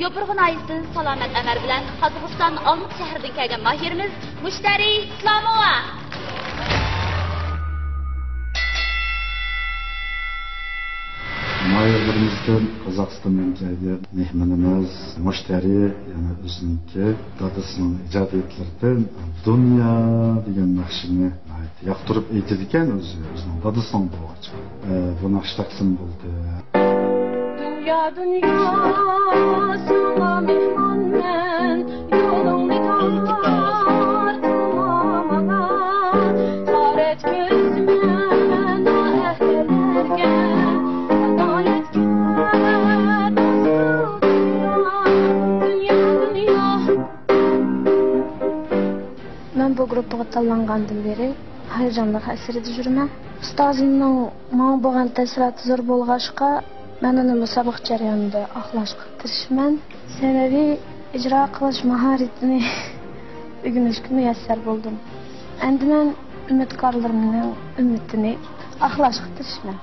يوپۇرغا ناھىيەسىدىن سالامەت ئەمەر بىلەن قازاقىستان ئالمۇتا شەھىرىدىن كەلگەن ماھىرىمىز مۇشتەرى ئىسلاموۋا. ماھىرلىرىمىزدىن قازاقىستاندىن كەلگەن مېھمىنىمىز مۇشتەرى يەنە ئۆزىنىڭكى دادىسىنىڭ ئىجادىيەتلىرىدىن دۇنيا دېگەن ناخشىنى ناھايىتى ياقتۇرۇپ ئېيتىدىكەن ئۆزى، ئۆزىنىڭ دادىسىنىڭ بولغاچقا. ئە، بۇ ناخشا تەقسىم بولدى. دۇنيا، دۇنيا، ساڭا مېھمانمەن، يولۇڭنى تارتما ماڭا، تارەت كۆزمەن ئەھلىلەرگە، ھىدايەتكە، دۇنيا، دۇنيا. مەن بۇ گۇرۇپپىغا تاللانغاندىن بېرى ھاياجانلىق ئەسىرىدە يۈرىمەن. ئۇستازىمنىڭ ماڭا بولغان تەسىراتى زور بولغاچقا، مەن ئۇنى مۇسابىقە جەريانىدا ئاقلاشقا تىرىشىمەن. سەمىمىي ئىجرا قىلىش ماھارىتىنى ئۆگىنىشكە مۇيەسسەر بولدۇم. ئەمدى مەن ئۈمىدكارلىرىمنىڭ ئۈمىدىنى ئاقلاشقا تىرىشىمەن.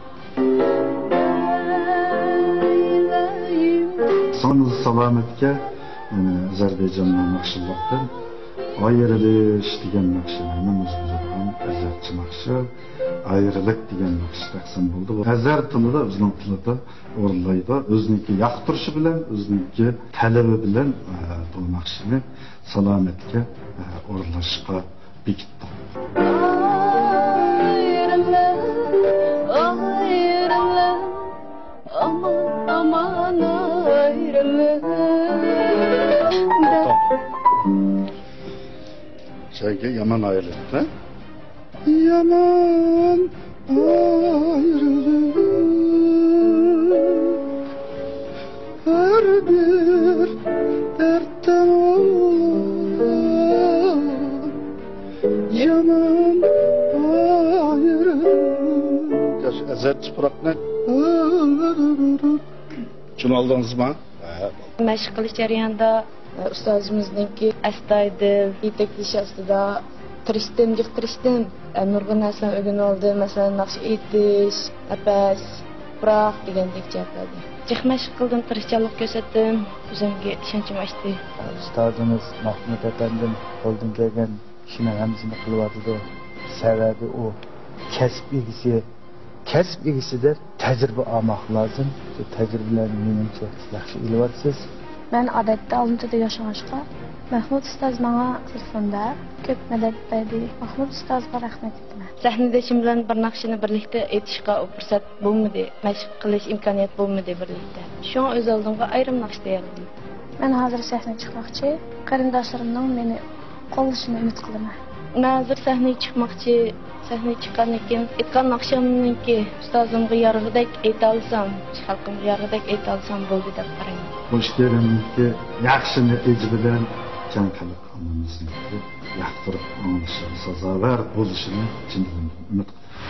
ساڭا سالامەتكە، يەنە ئەزەربەيجاننىڭ ناخشىلىرىدىن ئايرىلىش دېگەن ناخشا، ھەممىمىز بىلىدىغان ئەزەرچە ناخشا. ئايرىلىق دېگەن ناخشا تەقسىم بولدى. بۇ ئەزەر تىلىدا، ئۆزىنىڭ تىلىدا ئورۇنلايدۇ. ئۆزىنىڭكى ياقتۇرۇشى بىلەن، ئۆزىنىڭكى تەلىپى بىلەن، ئە، بۇ ناخشىنى سالامەتكە، ئە، ئورۇنلاشقا بېكىتتۇق. ئايرىلىق، ئايرىلىق، ئامان، ئامان ئايرىلىق. شۇنىڭكى يامان ئايرىلىق، ھە؟ يامان ئايرىلىق، ھەر بىر دەردتىن ئۇلۇغ. يامان ئايرىلىق. ياش ئەزەت تۇپراقنى. شۇنى ئالدىڭىزمۇ؟ ھە. مەشىق قىلىش جەريانىدا، ئە، ئۇستازىمىزنىڭكى ئەستايىدىل يېتەكلىشى ئاستىدا تىرىشتىم، جىق تىرىشتىم. ئە، نۇرغۇن نەرسىلەرنى ئۆگىنىۋالدىم. مەسىلەن، ناخشا ئېيتىش، نەپەس، پۇراق دېگەندەك جاۋاب بەردى. جىق مەشىق قىلدىم، تىرىشچانلىق كۆرسەتتىم، ئۆزۈمگە ئىشەنچىم ئاشتى. ئۇستازىمىز مەھمۇت ئەپەندىم قولىدىن كەلگەن ئىشنىڭ ھەممىسىنى قىلىۋاتىدۇ. سەۋەبى ئۇ كەسىپ ئىگىسى، كەسىپ ئىگىسىدە تەجرىبە ئالماق لازىم. شۇ تەجرىبىلەرنى مېنىڭچە ياخشى ئېلىۋاتىسىز. مەن ئادەتتە ئالمۇتىدا ياشىغاچقا، مەھمۇت ئۇستاز ماڭا تېلېفوندا كۆپ مەدەت بەردى. مەھمۇت ئۇستازغا رەھمەت ئېيتىمەن. سەھنىدىشىم بىلەن بىر ناخشىنى بىرلىكتە ئېيتىشقا ئۇ پۇرسەت بولمىدى، مەشىق قىلىش ئىمكانىيەت بولمىدى بىرلىكتە. شۇڭا ئۆز ئالدىمغا ئايرىم ناخشا تەييارلىدىم. مەن ھازىر سەھنىگە چىقماقچى. قېرىنداشلىرىمنىڭ مېنى قوللىشىنى ئۈمىد قىلىمەن. مەن ھازىر سەھنىگە چىقماقچى. سەھنىگە چىققاندىن كېيىن ئېيتقان ناخشامنىڭكى ئۇستازىمغا يارىغۇدەك ئېيتالىسام، خەلقىمگە يارىغۇدەك ئېيتالىسام بولدى دەپ قارايمەن. قوشتېرىمنىڭكى ياخشىنى ئىجى بىلەن جان خەلق ئاممىمىزنىڭكى ياقتۇرۇپ ئاڭلىشىغا سازاۋەر بولۇشىنى چىن دىلىمدىن ئۈمىد قىلىمەن.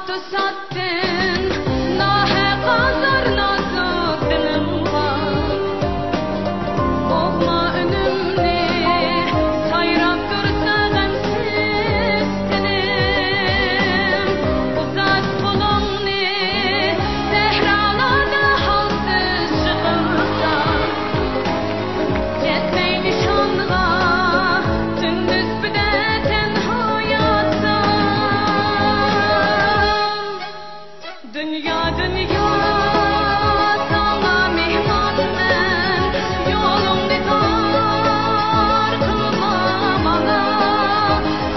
توساتتىن ناھەق ئازار نازۇك دىلىمغا، بوغما ئۈنۈمنى سايراپ تۇرسا غەمسىز تېنىم. ئۇزات قولۇڭنى سەھرالاردا ھالسىز يىغلىسا، يەتمەي نىشانغا تۈن نىسبىدە تەنھا ياتسا. دۇنيا، دۇنيا، ساڭا مېھمانمەن، يولۇڭنى تار قىلما ماڭا.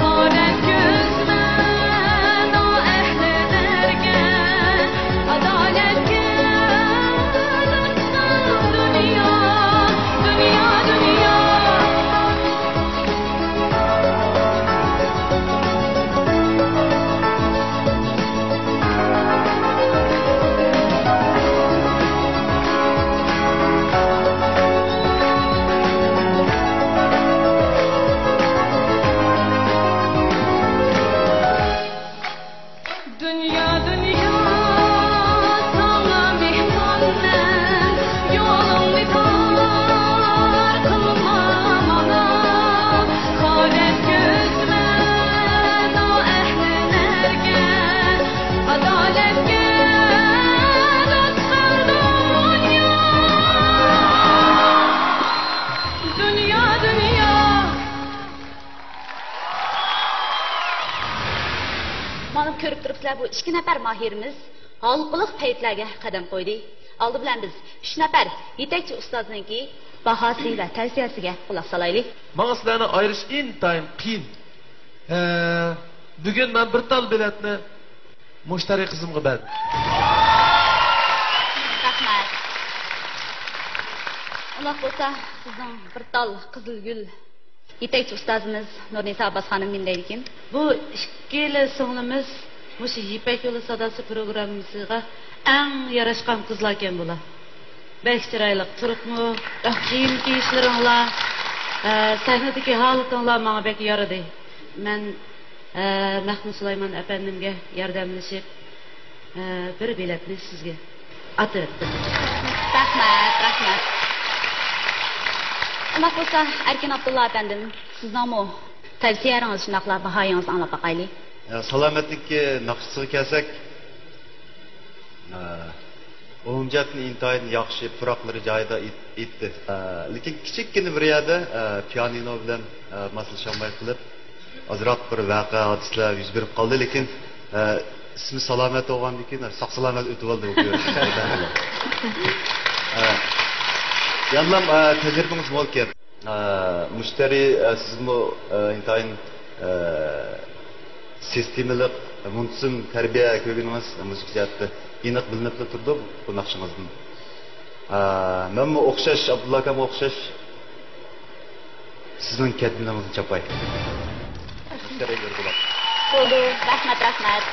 غارەت كۆزلە نائەھلىلەرگە، ئادالەتكە دۇنيا، دۇنيا، دۇنيا. دۇنيا، دۇنيا، ساڭا مېھمانمەن، يولۇڭنى تار قىلما ماڭا. غارەت كۆزلە نائەھلىلەرگە، ئادالەتكە دۇچ قىلدىڭ دۇنيا. دۇنيا، دۇنيا. مانا كۆرۈپ تۇرۇپسىلەر، بۇ ئىككى نەپەر ماھىرىمىز ھالقىلىق پەيتلەرگە قەدەم قويدى. ئالدى بىلەن بىز ئۈچ نەپەر يېتەكچى ئۇستازنىڭكى باھاسى ۋە تەۋسىيەسىگە قۇلاق سالايلى. ماڭا سىلەرنى ئايرىش ئىنتايىن قىيىن. ھە، بۈگۈن مەن بىر تال بېلەتنى مۇشتەرى قىزىمغا بەردىم. رەھمەت. ئۇنداق بولسا، بىزنىڭ بىر تال قىزىل گۈل يېتەكچى ئۇستازىمىز نۇرنىسا ئابباس خانىم نېمە دەيدىكىن؟ بۇ ئىككىلا سىڭلىمىز مۇشۇ يىپەك يولى ساداسى پروگراممىسىغا ئەڭ ياراشقان قىزلاركەن بۇلار. بەك چىرايلىق تۇرۇقمۇ، بەك كىيىم كىيىشلىرىڭلار، ئە، سەھنىدىكى ھالىتىڭلار ماڭا بەك يارىدى. مەن، ئە، مەخمۇت سۇلايمان ئەپەندىمگە ياردەملىشىپ، ئە، بىر بېلەتنى سىزگە ئاتىۋەتتىم. رەھمەت، رەھمەت. ئۇنداق بولسا، ئەركىن ئابدۇللا ئەپەندىم، سىزنىڭمۇ تەۋسىيەلىرىڭىز، شۇنداقلا باھايىڭىزنى ئاڭلاپ باقايلى. ئە، سالامەتلىك ناخشىسىغا كەلسەك، ئە، ئومۇمجەھەتتىن ئىنتايىن ياخشى، پۇراقلىرى جايىدا ئېيت-، ئېيتتى. ئە، لېكىن كىچىككىنە بىر يەردە، ئە، پىيانىنو بىلەن، ئە، ماسلىشالماي قېلىپ، ئازراق بىر ۋەقە، ھادىسىلەر يۈز بېرىپ قالدى، لېكىن، ئە، ئىسمى سالامەت بولغاندىن كېيىن ساق-سالامەت ئۆتۈۋالدى بۇ كۆرۈنۈش. ئە، يەنىلا، ئە، تەجرىبىڭىز مولكەن. ئە، مۇشتەرى، ئە، سىزمۇ، ئە، ئىنتايىن، ئە، سىستېمىلىق، مۇنتىزىم تەربىيە كۆرگىنىڭىز مۇزىكا جەھەتتە ئېنىق بىلىنىپلا تۇرىدۇ بۇ ناخشىڭىزدىن. ئە، مەنمۇ ئوخشاش، ئابدۇللا ئاكامغا ئوخشاش سىزنىڭ كەتمىنىڭىزنى چاپاي. بولدى، رەھمەت، رەھمەت.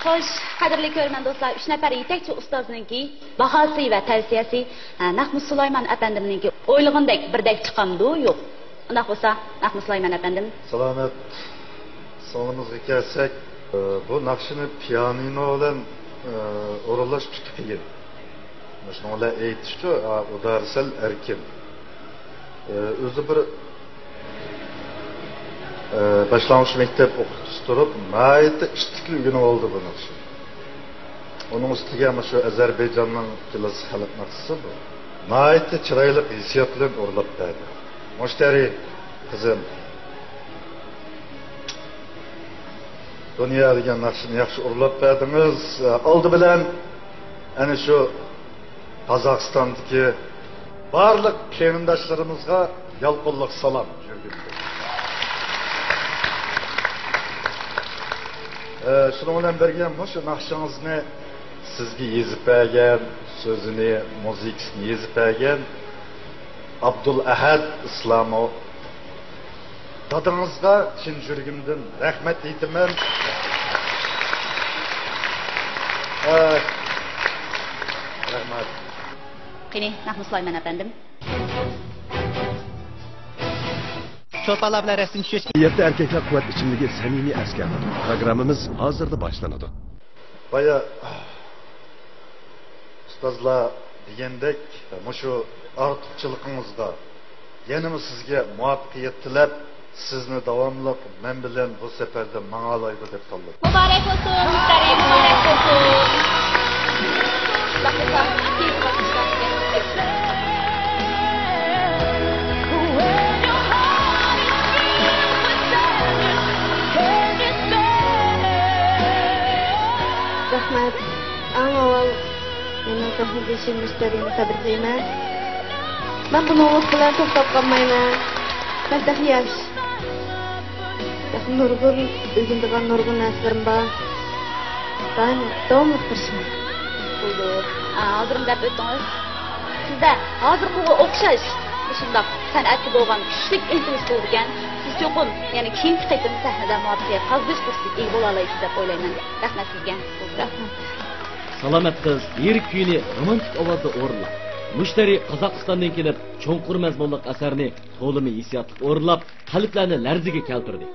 خوش، قەدىرلىك كۆرۈرمەن دوستلار، ئۈچ نەپەر يېتەكچى ئۇستازنىڭكى باھاسى ۋە تەۋسىيەسى، ھە، مەخمۇت سۇلايمان ئەپەندىمنىڭكى ئويلىغىنىدەك بىردەك چىقامدۇ؟ يوق. ئۇنداق بولسا، مەخمۇت سۇلايمان ئەپەندىم. سالامەت سىڭلىمىزغا كەلسەك، ئى، بۇ ناخشىنى پىيانىنو بىلەن، ئى، ئورۇنلاش پىكى قىيىن. شۇنىڭ بىلەن ئېيتىشچۇ، ئۇدار سەل ئەركىن. ئى، ئۆزى بىر، ئى، باشلانغۇچ مەكتەپ ئوقۇتقۇچىسى تۇرۇپ، ناھايىتى ئىتتىكلا ئۆگىنىۋالدى بۇ ناخشىنى. ئۇنىڭ ئۈستىگە مانا شۇ ئەزەربەيجاننىڭ كلاسسىك خەلق ناخشىسى بۇ. ناھايىتى چىرايلىق ھېسسىيات بىلەن ئورۇنلاپ بەردى. مۇشتەرى قىزىم، دۇنيا دېگەن ناخشىنى ياخشى ئورۇنلاپ بەردىڭىز. ئالدى بىلەن ئەنە شۇ قازاقىستاندىكى بارلىق قېرىنداشلىرىمىزغا يالقۇنلۇق سالام. ئە، شۇنىڭ بىلەن بىرگە مۇشۇ ناخشىڭىزنى سىزگە يېزىپ بەرگەن، سۆزىنى، مۇزىكىسىنى يېزىپ بەرگەن ئابدۇل ئەھەد ئىسلاموۋ دادىڭىزغا چىن يۈرىكىمدىن رەھمەت ئېيتىمەن. ئە، رەھمەت. قېنى، مەخمۇت سۇلايمان ئەپەندىم. شولپانلار بىلەن رەسىم چۈشۈرۈش. نىيەتتە ئەركەكلەر قۇۋۋەت ئىچىملىكى سەمىمىي ئەسكەر. پروگراممىمىز ھازىرلا باشلىنىدۇ. بايا ئۇستازلار دېگەندەك، مۇشۇ ئارتۇقچىلىقىڭىزدا يەنىمۇ سىزگە مۇۋەپپەقىيەت تىلەپ، سىزنى داۋاملىق مەن بىلەن بۇ سەپەردە ماڭالايدۇ دەپ تاللىدىم. مۇبارەك بولسۇن، مۇشتەرى، مۇبارەك بولسۇن. رەھمەت. ئەڭ ئاۋۋال مېنىڭ سەھنىدىشىم مۇشتەرىنى تەبرىكلەيمەن. مەن بۇنىڭلىق بىلەن توختاپ قالمايمەن. مەن تېخى ياش. تېخى نۇرغۇن ئۆگىنىدىغان نۇرغۇن نەرسىلىرىم بار. داۋاملىق تىرىشىمەن. بولدى. ئا، ھازىرمۇ دەپ ئۆتتىڭىز. سىزدە ھازىرقىغا ئوخشاش مۇشۇنداق سەنئەتكە بولغان كۈچلۈك ئىنتىلىش بولىدىكەن. سىز چوقۇم يەنە كېيىنكى قېتىم سەھنىدە مۇۋەپپەقىيەت قازىنىش پۇرسىتىگە ئىگە بولالايسىز دەپ ئويلايمەن. رەھمەت سىزگە. رەھمەت. سالامەت قىز لىرىك كۈيىنى رومانتىك ئاۋازدا ئورۇنلاپ، مۇشتەرى قازاقىستاندىن كېلىپ، چوڭقۇر مەزمۇنلۇق ئەسەرنى تولىمۇ ھېسسىياتلىق ئورۇنلاپ، قەلبلەرنى لەرزىگە كەلتۈردى.